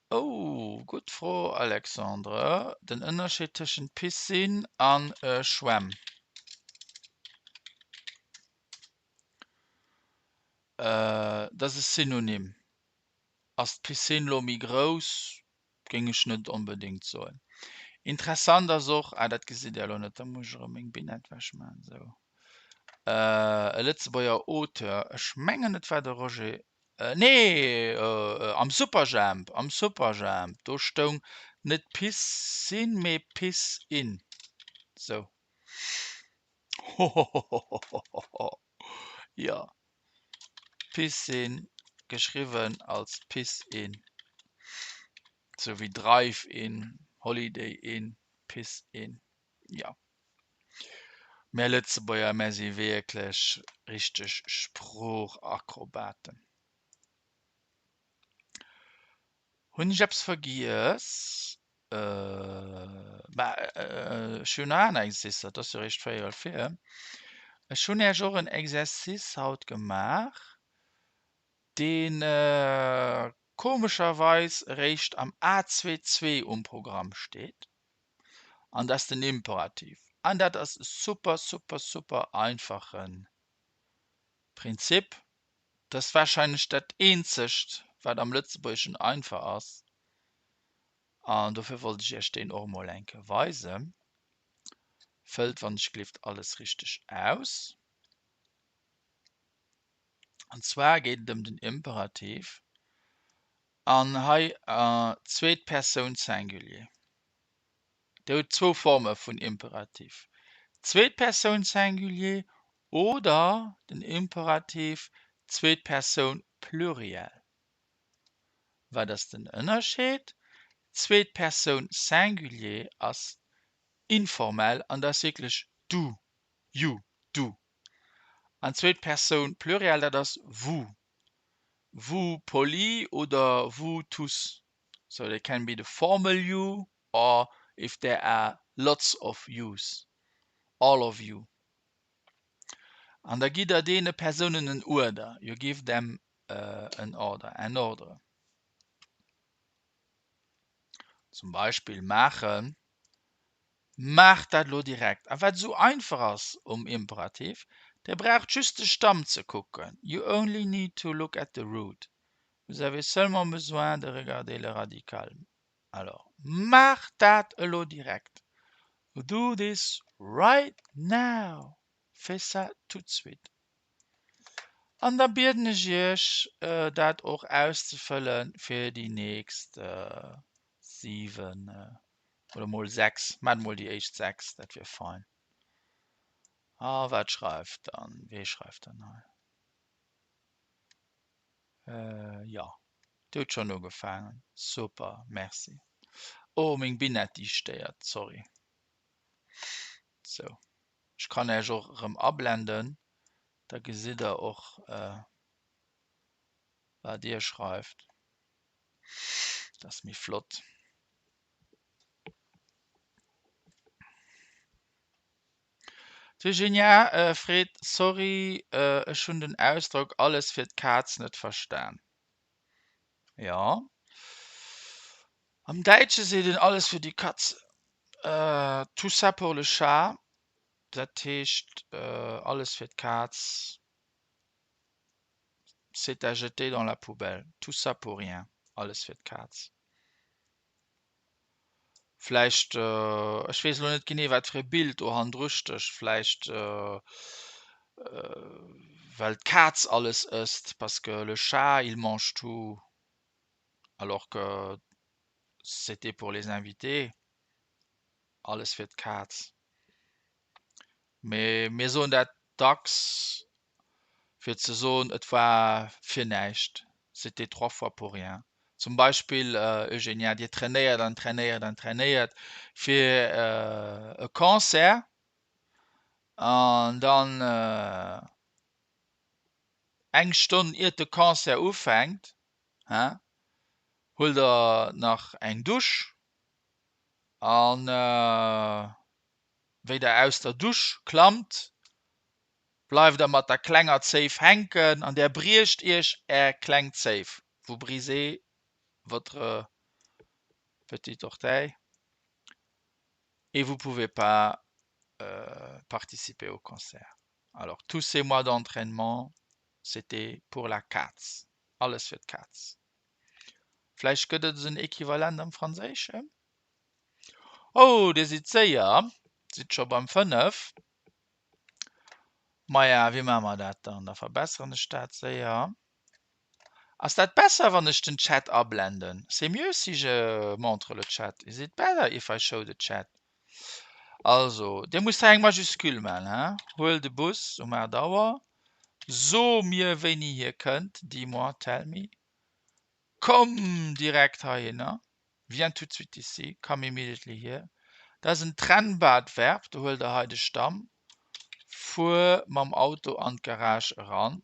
Oh, gutt Fro, Alexandre. Den Ënnerscheed tëschent Piscine an Schwämm. Dat ass e Synonym. Ass d'Piscine lo méi grouss? Géing ech net onbedéngt soen. Interessant ass och, ah dat gesitt Dir elo net, da muss ech erëm meng Binett wechmaachen, esou, e Lëtzebuerger Auteur, ech mengen et war de Roger, nee, am Superjhemp, am Superjhemp, do stoung net Piscine, mee Piss-in, sou. Hohohohohoho, jo. Piscine geschriwwen als Piss-In, sou wéi Drive-In, Holiday Inn, Piss-In. Jo, mär Lëtzebuerger, mär si wierklech richteg Sproochakrobaten. Hunn ech eppes vergiess? Bah, ech hunn nach aner Exercicer, et ass jo eréischt véierel vir. Ech hunn Iech och en Exercice haut gemaach, dee komescherweis eréischt am A22 um Programm steet, an dat ass den Imperativ. An dat ass e super, super, super einfache Prinzip. Dat ass warscheinlech dat eenzegt, wat am Lëtzebuergeschen einfach ass. An dofir wollt ech Iech deen och emol eng Kéier weisen. Fëllt wann ech gelift alles richteg aus. An zwar geet et ëm den Imperativ an hei zweet Persoun Singulier. Dir hutt zwou Forme vun Imperativ, zweet Persoun Singulier oder den Imperativ zweet Persoun Pluriel. Wat ass den Ënnerscheed? Zweet Persoun Singulier ass informell an dat ass wierklech du, you, du. An zweet Persoun Pluriel, dat ass vous, vous poli oder vous tous. So they can be the formal you or if there are lots of yous, all of you. An da gitt der deene Persounen en Uerder, you give them en Order, un ordre. Zum Beispill maachen, Maacht dat elo direkt. A wat esou einfach ass um Imperativ, Dir braucht just de Stamm ze kucken, you only need to look at the root, vous avez seulement besoin de regarder le radical. Alors, maacht dat elo direkt, do this right now, fais ça tout de suite. An da bieden ech Iech, dat och auszefëlle fir déi nächst 7 oder mol 6. Maacht mol déi éischt 6, dat wier fein. A wat schreift dann, wee schreift dann hei? Jo, Dir hutt schonn ugefaangen. Super, merci. Oh, meng Binette, déi stéiert, sorry. Sou. Ech kann Äech och erëm ablenden, da gesitt Der och, wat Dir schreift. Dat ass méi flott. D'Virginia freet, Sorry, ech hunn den Ausdrock alles fir d'Kaz net verstan. Jo, am Däitsche seet een alles für die Katze, tout ça pour le chat, dat heescht alles fir d'Kaz, c'est à jeter dans la poubelle, tout ça pour rien, alles fir d'Kaz. Vläicht, ech weess elo net genee wat fir e Bild do hannendru stécht, vläicht well d'Kaz alles ësst, parce que le chat il mange tout alors que c'était pour les invités, alles fir d'Kaz. Mee mir soen dat dacks fir ze soen, et war fir näischt, c'était trois fois pour rien. Zum Beispill, Eugenia, Dir trainéiert an trainéiert an trainéiert fir e Concert an dann eng Stonn iert de Concert ufänkt, hein, huelt Der nach eng Dusch an. Wéi der aus der Dusch klammt, bleift der mat der klenger Zéif hänken an där briecht iech är kleng Zéif, vous brisez votre petit orteil et vous pouvez pas participer au concert. Alors tous ces mois d'entraînement, c'était pour la Kaz, alles fir d'Kaz. Vläicht gëtt et en Equivalent am Franséischen? Oh, dir sidd séier, sidd scho beim 5. Maja, wéi maache mer dat dann? Da verbesseren ech dat séier. Ass dat besser, wann ech den Chat ablenden? C'est mieux si je montre le chat? Is it better if I show the chat? Also, dir musst hei eng Majuscule maachen, he? Huel de Bus um 8 Auer. So mir, wéini hie kënnt. Dis-moi, tell me. Komm direkt heihinner. Viens tout de suite ici, come immediately here. Dat ass en trennbart Verb, do huelt der hei de Stamm. Fuer mam Auto an d'Garage eran.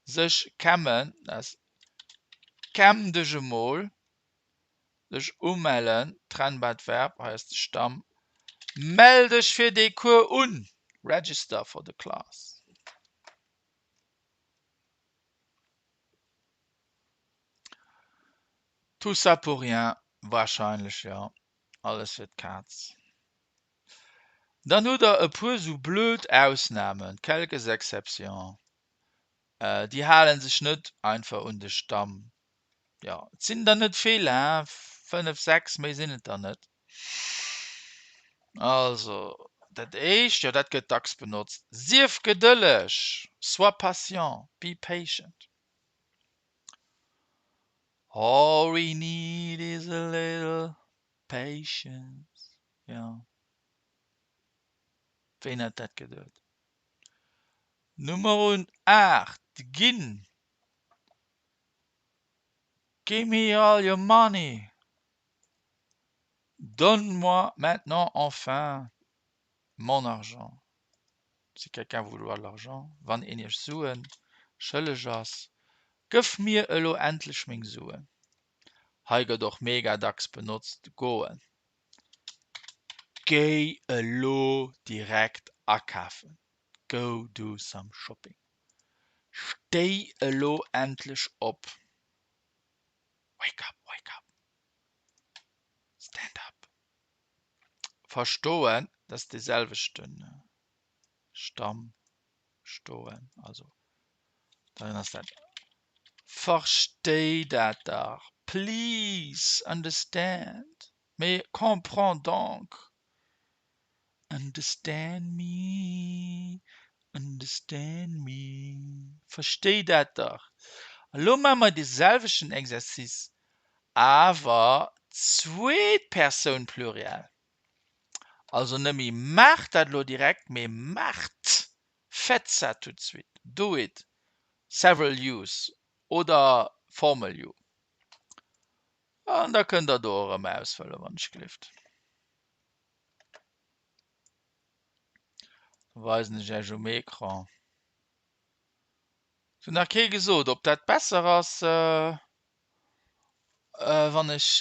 Sech kämmen, dat ass kämm dech emol. Dech umellen, trennbart Verb, hei ass de Stamm. Mell dech fir dee Cours un, register for the class. Tout ça pour rien, wahrscheinlech jo, alles fir d'Kaz. Dann hutt der e puer sou blöd Ausnamen, quelques exceptions, déi hale sech net einfach un de Stamm. Jo, et sinn der net vill, hein, fënnef, sechs, méi sinn et der net. Also, dat éischt, jo dat gëtt dacks benotzt, sief gedëlleg, sois patient, be patient. All we need is a little patience, jo, ween hätt dat geduet? Nummer 8, ginn, Give me all your money, Donne-moi maintenant enfin mon argent. Si quelqu'un vous doit de l'argent, wann een iech Suen schëlleg ass, gëff mir elo endlech meng Suen. Hei gëtt och mega dacks benotzt, goen. Géi elo direkt akafen, go do some shopping. Stéi elo endlech op, wake up, wake up, stand up. Verstoen, dat ass dee selwechte Stamm, stoen, also dann ass dat Verstéi dat dach, please understand, mais comprends donc, understand me, understand me, verstéi dat dach. Elo maache mer dee selwechten Exercice, awer zweet Persoun Pluriel. Also net méi maacht dat elo direkt, mee maacht, faites ça tout de suite, do it, several use oder formal you. An da kënnt der do erëm ausfëllen, wann ech gelift. Da weisen ech Iech um Ecran. Et huet nach kee gesot, ob dat besser ass, wann ech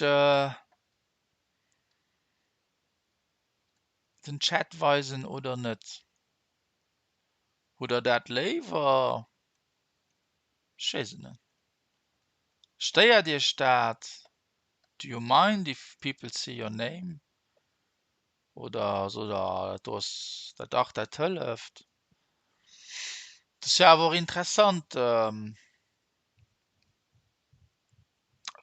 den Chat weisen oder net. Hutt der dat léiwer? Ech weess et net. Stéiert iech dat? Do you mind if people see your name? Oder sot der, dat do ass dat dach, dat hëlleft? Et ass jo awer och interessant,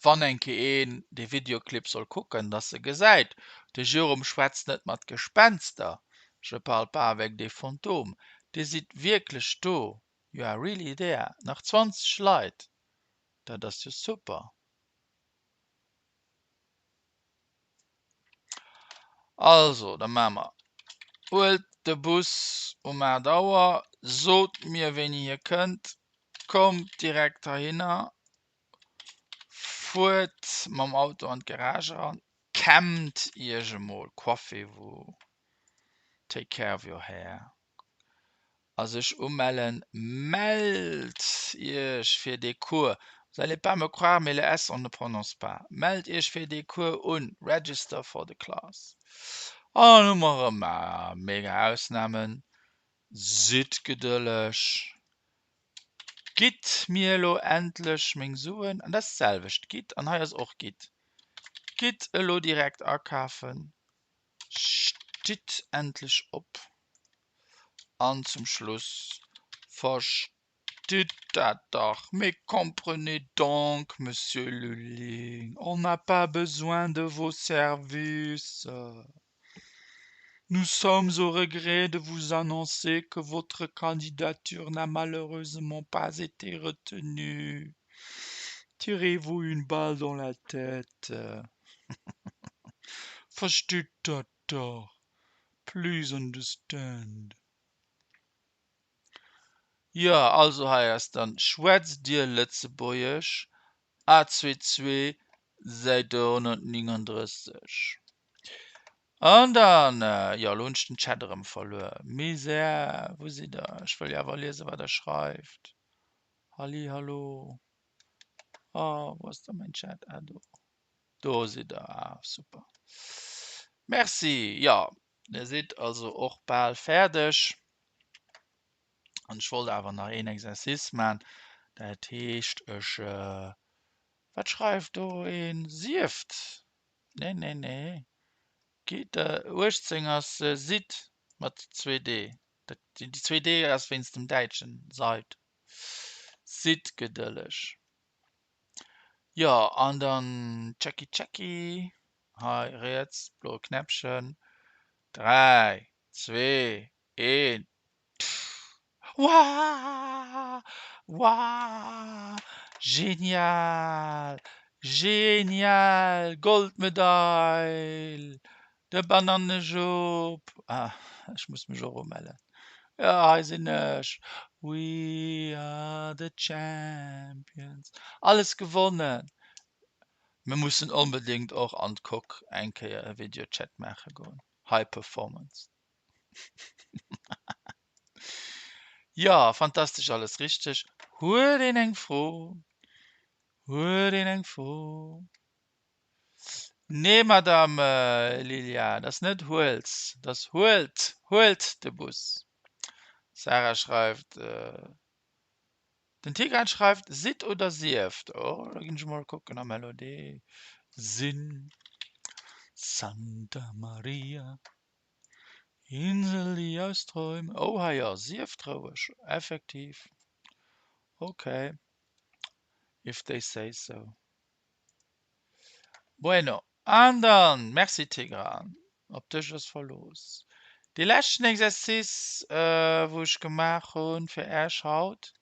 wann eng Kéier een dee Videoclip soll kucken, dass e gesäit, de Jérôme schwätzt net mat Gespenster, je parle pas avec des fantômes, Dir sidd wierklech do, you are really there, nach 20 Leit, dat ass jo super. Also, da maache mer, Huelt de Bus um 8 Auer, sot mir wéini hie kënnt, kommt direkt heihinner, fuert mam Auto an d'Garage eran, kämmt iech emol, coiffez-vous, take care of your hair, a sech umellen, mellt iech fir dee Cours, vous allez pas me croire mais le s on ne prononce pas, mellt iech fir dee Cours un, register for the class. An dann hu mer erëm mega Ausnamen. Sidd gedëlleg. Gitt mir elo endlech meng Suen. An dat ass d'selwecht. Gitt, an hei ass och gitt. Gitt elo direkt akafen. Stitt endlech op. An zum Schluss verstitt dat dach. Mais comprenez donc, Monsieur Lulling, on n'a pas besoin de vos services. Nous sommes au regret de vous annoncer que votre candidature n'a malheureusement pas été retenue. Tirez-vous une balle dans la tête. Verstitt dat dach. Please understand. Jo, also hei ass dann, Schwätzt Dir Lëtzebuergesch? A22, Säit 139. An dann, jo, elo hunn ech den Chat erëm verluer. Misär, wou sidd der? Ech wëll jo awer liesen, wat der schreift. Halli hallo. Oh, wou ass da mäin Chat? Ah, do. Do sidd der. Ah, super. Merci. Jo, der sidd also och bal fäerdeg. An ech wollt awer nach een Exercice man. Dat heescht, ech, wat schreift do een? Sieft. Nee, nee, nee. Gitt, 18 ass sidd mat 2D. Dat, déi 2D ass wéinst dem Däitschen, seid. Sidd gedëlleg. Jo, an dann Checky Checky. Hei riets, bloe Knäppchen. 3, 2, 1. Wahh! Wahh! Genial! Genial! Goldmedail! De Banannejob! Ah, ech muss mech och umellen. Jo, hei sinn ech! We are the champions! Alles gewonnen! Mir mussen onbedéngt och an d'Coque eng Kéier e Videochat maache goen. High Performance. Jo, fantastesch, alles richteg. Huet een eng Fro? Huet een eng Fro? Nee, Madame Lilia, et ass net huels, et ass huelt, huelt de Bus. Sarah schreift, Den Tigran schreift, sidd oder sieft. Oh, da ginn ech emol kucken am LOD. Sinn. Santa Maria. Insel déi aus Träumen. Oh hei jo, sieft roueg, effektiv. Ok, if they say so. Bueno, an dann, merci Tigran, op dech ass Verlooss. Dee leschten Exercice wou ech gemaach hunn fir Äech haut,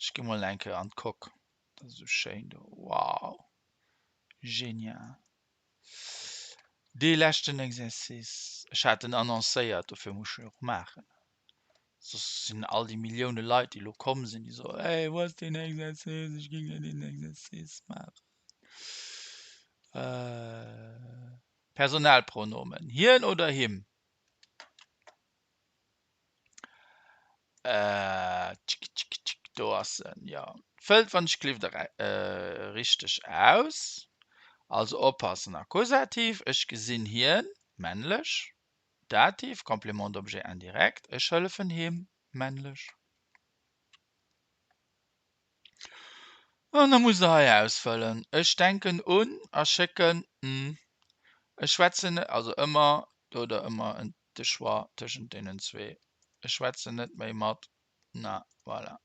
ech gi mol eng Kéier an d'Coque, dat ass esou schéin do, wow, genial. Dee leschten Exercice, ech hat en annoncéiert, dofir muss ech en och maachen, soss sinn all déi Millioune Leit, déi elo komm sinn, déi soen, Hey, wou ass deen Exercice, ech géing gär deen Exercice maachen. Personalpronomen, hien oder him? Tschik, tschik, tschik, do ass en, jo. Fëllt wann ech gelift richteg aus. Also oppassen, Akkusativ, ech gesinn hien, männlech, Dativ, Complément d'objet indirect, ech hëllefen him, männlech. An da musst der hei ausfëllen, ech denken un a schécken n, ech schwätzen, also ëmmer, do hutt der ëmmer en de Choix tëschent deenen zwee. Ech schwätzen net méi mat na, voilà.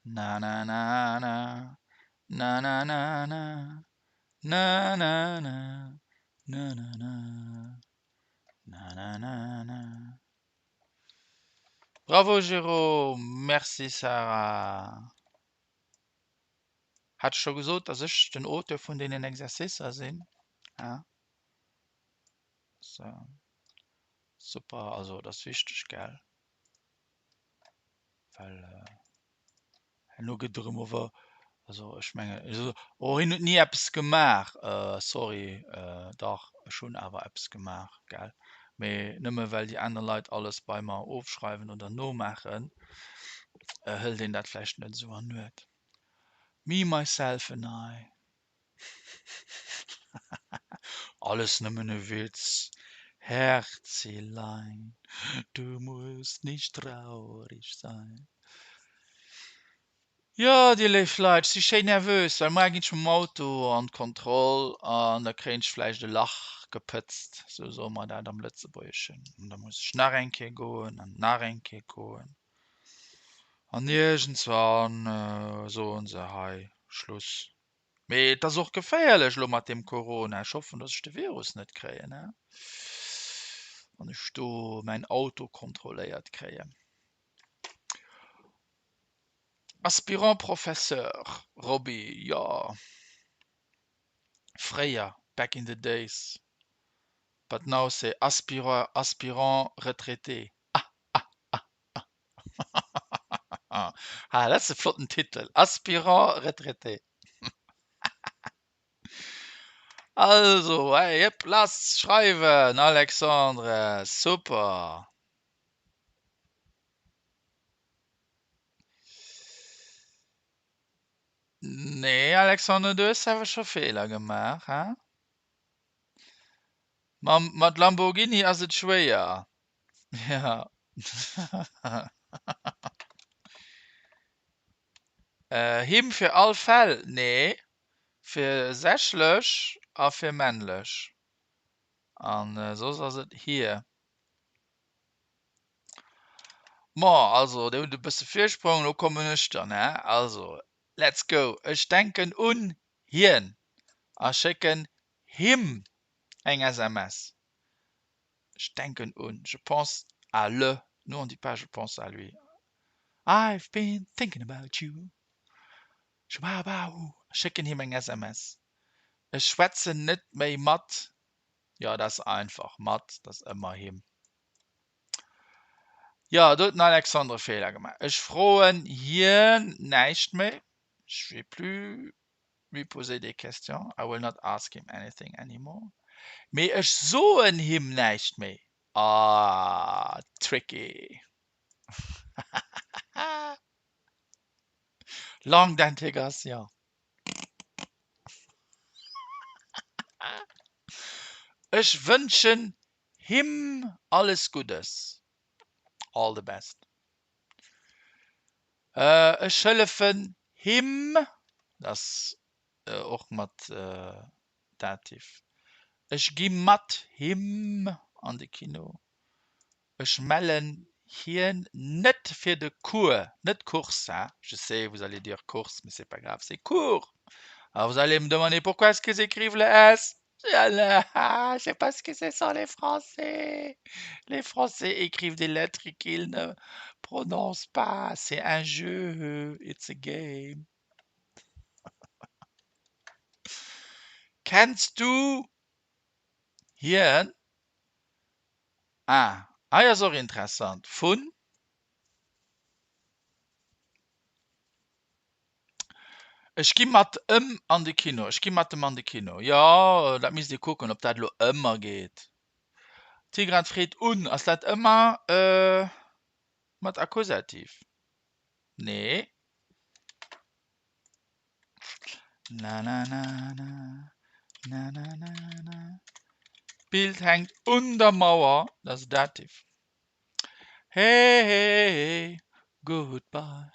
Na na na na, na na na na, na na na, na na na, na na na na. Bravo Jérôme, merci Sarah. Hat ech scho gesot, dass ech den Auteur vun deenen Exercicer sinn? Ja. So. Super, also dat ass wichteg, gell? Well äh, herno gëtt erëm ower, also ech menge, also, oh hien huet ni eppes gemaach, äh, sorry, äh, dach, ech hunn awer eppes gemaach, gell? Mee nëmme well déi aner Leit alles bei mer ofschreiwen oder nomaachen, äh, hëlt een dat vläicht net esou an Nuet. Me, myself and I. Alles nëmmen e Witz. Herzilein, du musst nicht traurig sein. Jo, dir léif Leit, ech si schéin nervös, well muar ginn ech mam Auto an d'Kontroll an da kréien ech vläicht e Lach gepëtzt, sou soe mer dat am Lëtzebuergeschen. An da muss ech nach eng Kéier goen an nach eng Kéier goen an iergendswann soen se, hei, Schluss. Mee et ass och geféierlech elo mat deem Corona. Ech hoffen, datt ech de Virus net kréien, he, wann ech do mäin Auto kontrolléiert kréien. Aspirant Professeur, Roby, jo, fréier, back in the days, but now c'est aspirant, aspirant retraité, ah, ah, ah, ah. Ah, dat ass e flotten Titel, Aspirant retraité. Also, hey, jep, lass schreiwen, Alexandre, super. Nee, Alexandre, du hues awer scho Feeler gemaach, he? Mam, mat Lamborghini ass et schwéier. Ja. Him fir all Fäll? Nee, fir sächlech a fir männlech. An soss ass et hir. Bon, also dir hutt e bësse Virsprong, elo kommen ech dann, hä? Also, let's go! Ech denken un hien a schécken him eng SMS. Ech denken un, je pense à le, nous on dit pas je pense à lui. I've been thinking about you, Schubabahu. Ech schécken him eng SMS. Ech schwätzen net méi mat, jo dat ass einfach, mat, dat ass ëmmer him. Jo, do huet den Alexandre e Feeler gemaach. Ech froen hien näischt méi, je vais plus lui poser des questions, I will not ask him anything anymore. Mee ech soen him näischt méi. Ah, tricky. Langue d'intégration. Ech wënschen him alles Guddes. All the best. Ech hëllefen him, dat ass och mat Dativ. Ech gi mat him an de Kino. Ech mellen hien net fir de Cours, net Course, hein, je sais vous allez dire course, mais c'est pas grave, c'est cours. Alors vous allez me demander pourquoi est-ce qu'ils écrivent le S? C'est parce que ce sont les Français. Les Français écrivent des lettres qu'ils ne prononcent pas. C'est un jeu. It's a game. Kenns du hien? Ah, hei ass och interessant. Vun. Ech gi mat ëm an de Kino. Ech gi mat em an de Kino. Jo, dat misst Dir kucken, ob dat elo ëmmer geet. Tigran freet un, Ass dat ëmmer mat Akkusativ? Nee. Na na na na, na na na na. D'Bild hänkt un der Mauer, dat ass Dativ. Hey hey, goodbye.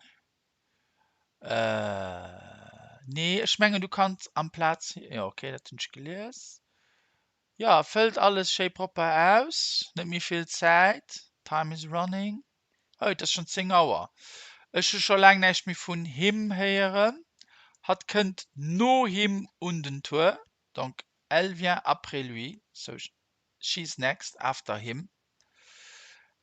Nee, ech mengen du kanns amplaz, jo ok, dat hunn ech gelies. Jo, fëllt alles schéi propper aus, net méi vill Zäit, time is running. Oh, et ass schonn 10 Auer. Ech hu scho laang näischt méi vun him héieren. Hatt kënnt no him un den Tour, donc elle vient après lui, so she's next after him.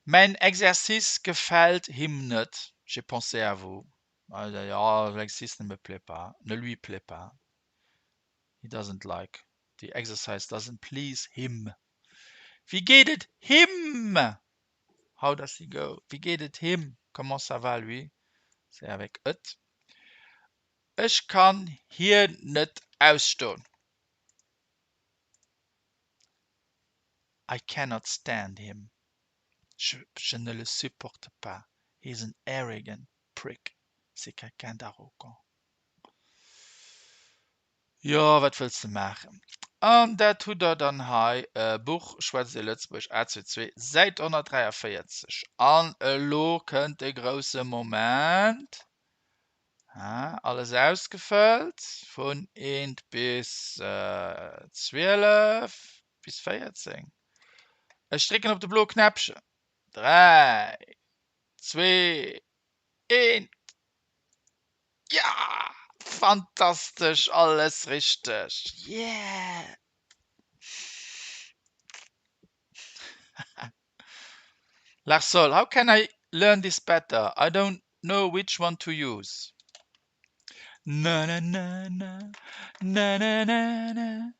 Mäin Exercice gefält him net, j'ai pensé à vous, jo, l'exercice ne me plaît pas, ne lui plaît pas, he doesn't like, the exercise doesn't please him. Wéi geet et him? How does he go? Wéi geet et him? Comment ça va lui? C'est avec et. Ech kann hien net ausstoen. I cannot stand him, je je ne le supporte pas, he is an arrogant prick, c'est quelqu'un d'arrogant. Jo, wat wëlls de maachen? An dat hutt der dann hei, Buch Schwätzt Dir Lëtzebuergesch, A22, Säit 143. An elo kënnt de grousse Moment. Alles ausgefëllt vun 1 bis 12 bis 14. Ech drécken op de bloe Knäppchen. 3, 2, 1. Ja! Fantastesch! Alles richteg! Yeah! Larsol, how can I learn this better? I don't know which one to use. Na na na na na na na na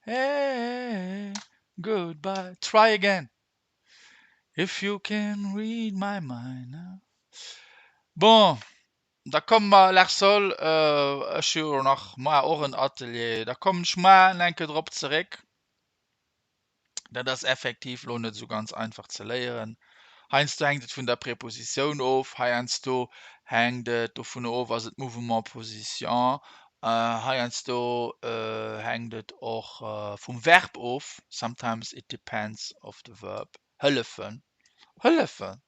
hey goodbye try again if you can read my mind now. Bon, da komme mer, Larsol, ech hu jo nach mar och en Atelier, da kommen ech mar en enke drop zeréck. Dat ass effektiv lo net esou ganz einfach ze léieren. Heiansdo hänkt et vun der Prepositioun of, heiansdo hänkt et dovun of, ass et Mouvement position, heiansdo hänkt et och vum Verb of, sometimes it depends of the verb, hëllefen, hëllefen,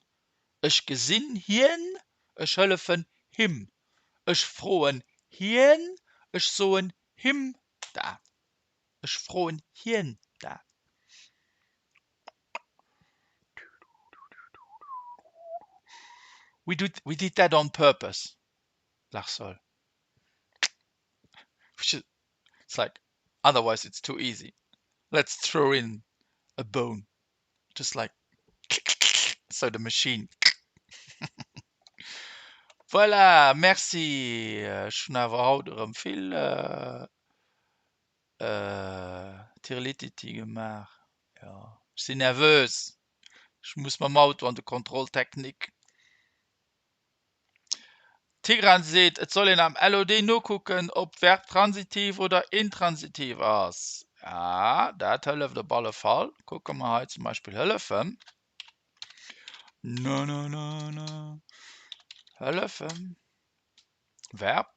ech gesinn hien, ech hëllefen him, ech froen hien, ech soen him dat. Ech froen hien dat. We do, we did that on purpose, Larsol. Which is, it's like, otherwise it's too easy. Let's throw in a bone. Just like, so the machine. Voilà, merci. Ech hunn awer haut erëm vill Tirelititi gemaach. Jo, ech sinn nervös. Ech muss mam Auto an de Contrôle technique. Tigran seet, et soll een am LOD nokucken, ob d'Verb transitiv oder intransitiv ass. Ja, dat hëlleft op alle Fall. Kucke mer hei zum Beispill hëllefen. Na, na, na, na. Hëllefen. Verb.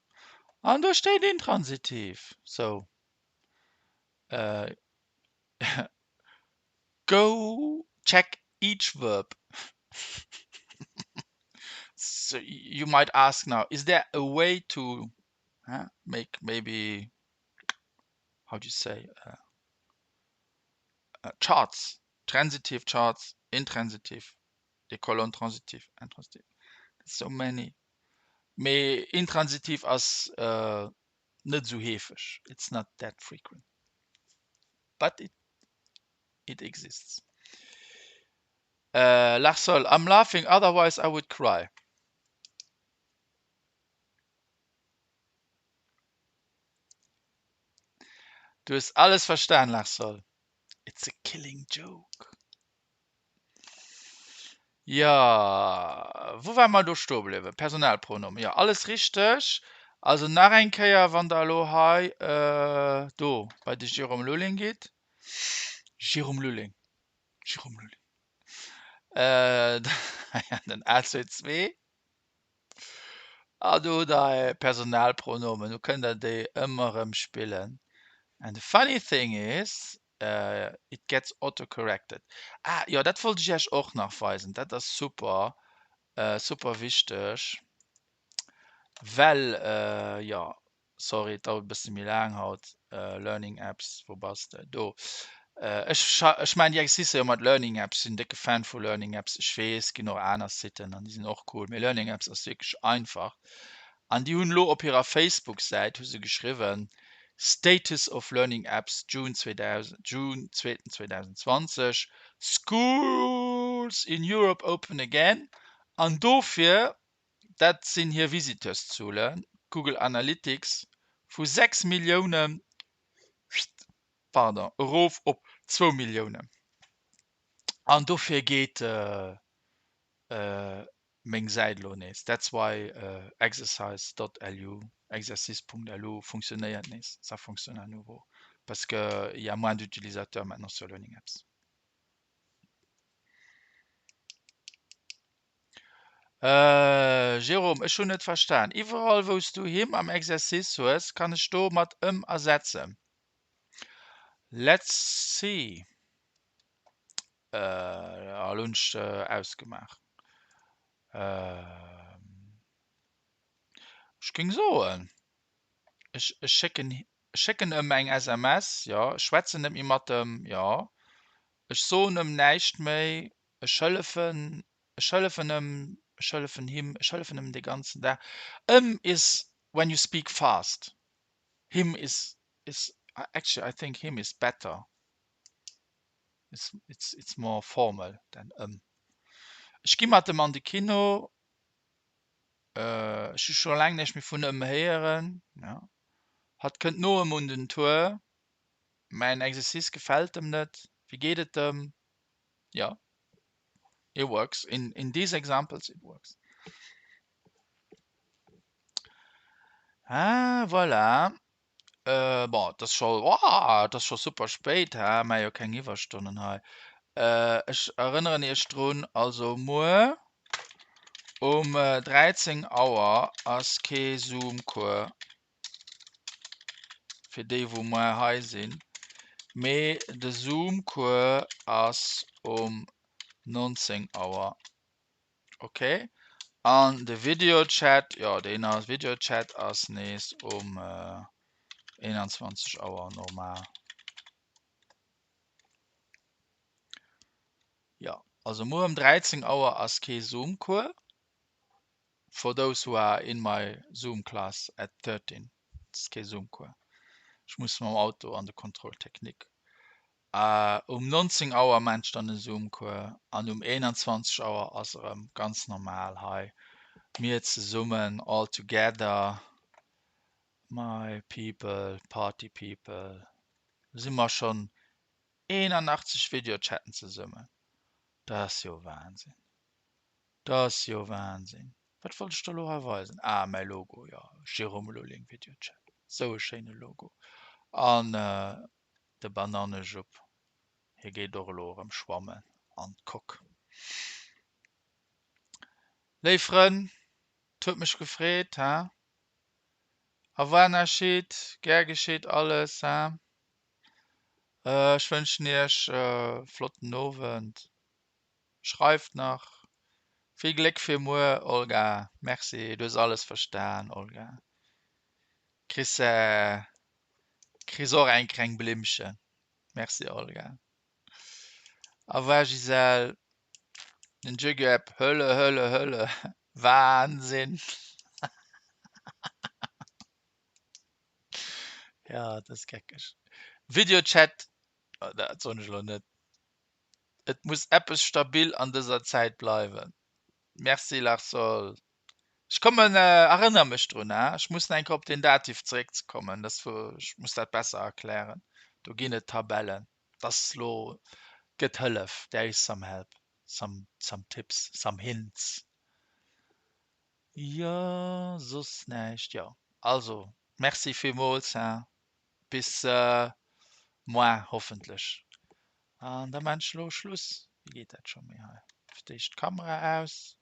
An do steet intransitiv. So. Äh, go check each verb. So you might ask now, is there a way to huh, make maybe, how do you say, uh, uh, charts, transitive charts, intransitive, des colonnes transitive, intransitive. So many. Mee intransitiv ass uh, net sou heefeg. It's not that frequent. But it, it exists. Uh, Larsol, I'm laughing, otherwise I would cry. Du hues alles verstan, Larsol. It's a killing joke. Jo, wou ware mer elo stoe bliwwen? Personalpronomen, jo, alles richteg. Also nach eng Kéier, wann Der elo hei do bei de Jérôme Lulling gitt, Jérôme Lulling, Jérôme Lulling, den A22, a do hutt Der Personalpronomen, do kënnt Der déi ëmmer erëm spillen. And the funny thing is, It gets auto-corrected. Ah jo, dat wollt ech iech och nach weisen. Dat ass super, super wichteg, well jo, sorry, et dauert e bësse méi laang haut. Learning Apps, wou bass de? Do. Ech, ech maachen déi Exercicer jo mat Learning Apps, sinn décke Fan vu Learning Apps. Ech weess, et ginn och aner Siten an déi sinn och cool, mee Learning Apps ass wierklech einfach. An déi hunn elo op hirer Facebook-Säit hu se geschriwwen, Status of Learning Apps June June 2020, Schools in Europe open again. An dofir, dat sinn hir Visiteurszuelen, Google Analytics, vu 6 Milliounen, pardon, erof op zwou Milliounen. An dofir geet meng Säit elo nees. That's why exercise.lu, exercice.lu funktionéiert nees, ça fonctionne à nouveau parce que il y a moins d'utilisateurs maintenant sur Learning Apps. Jérôme, ech hunn net verstan. Iwwerall wou s du him am Exercice hues, kann ech do mat ëm ersetzen? Let's see. Elo hunn ech ausgemaach. Ech géing soen, ech schécken schécken ëm eng SMS, jo. Ech schwätzen net méi mat em, jo. Ech soen ëm näischt méi. Ech hëllefen, ech hëllefen ëm, ech hëllefen him, ech hëllefen ëm de ganzen Dag. Ëm is when you speak fast. Him is is actually I think him is better. It's it's it's more formal than ëm. Ech gi mat em an de Kino. Ech hu scho laang näischt méi vun ëm héieren. Ja. Hatt kënnt no ëm un den Tour. Mäin Exercice gefält em net. Wéi geet et em? Ja. It works. In in these examples it works. Ah, voilà. Bon, et ass scho, oh, et ass scho super spéit, hä, maache jo keng Iwwerstonnen hei. Ech erënneren Iech drun, also muer um 13 Auer ass kee Zoom-Cours fir déi, wou muer hei sinn, mee de Zoom-Cours ass um 19 Auer. Ok, an de Videochat, jo deen ass, Videochat ass nees um 21 Auer normal. Jo, also muer um 13 Auer ass kee Zoom-Cours, for those who are in my Zoom class at 13, ass kee Zoom-Cours, ech muss mam Auto an de Contrôle technique. Um 19 Auer maan ech dann e Zoom-Cours an um 21 Auer ass erëm ganz normal hei mir zesummen all together my people, party people. Do si mer schonn 81 Videochatten zesummen, dat ass jo Wahnsinn, dat ass jo Wahnsinn. Wat wollt ech der elo hei weisen? Ah mäi Logo, jo, Jérôme Lulling Videochat, sou e schéine Logo an De Banannejupp, hie geet och elo erëm schwammen an d'Coque. Léif Frënn, 't huet mech gefreet, he? Au revoir Nasheed, gär geschitt alles, he? Ech wënschen iech e flotten Owend. Schreift nach. Vill Gléck fir muer, Olga. Merci, du hues alles verstan, Olga. Kriss Kriss och eng kleng Blimmchen. Merci Olga. Au revoir Gisèle. Den Jugeb, Hölle, Hölle, Hölle. Wahnsinn. Ja, dat ass geckeg. Videochat, dat soen ech elo net. Et muss eppes stabil an dëser Zäit bleiwen. Merci Larsol. Ech kommen, erënner mech drun, ha, ech muss nach eng Kéier op den Dativ zeréckzekommen, dass wou, ech muss dat besser erklären. Do ginn et Tabellen, dass elo gëtt Hëllef, there is some help, some, some tips, some hints. Jo, soss näischt, jo. Also, merci villmools, ha, bis moar hoffentlech. An da maan ech elo Schluss. Wéi geet dat scho méi hei? Fir d'éischt d'Kamera aus.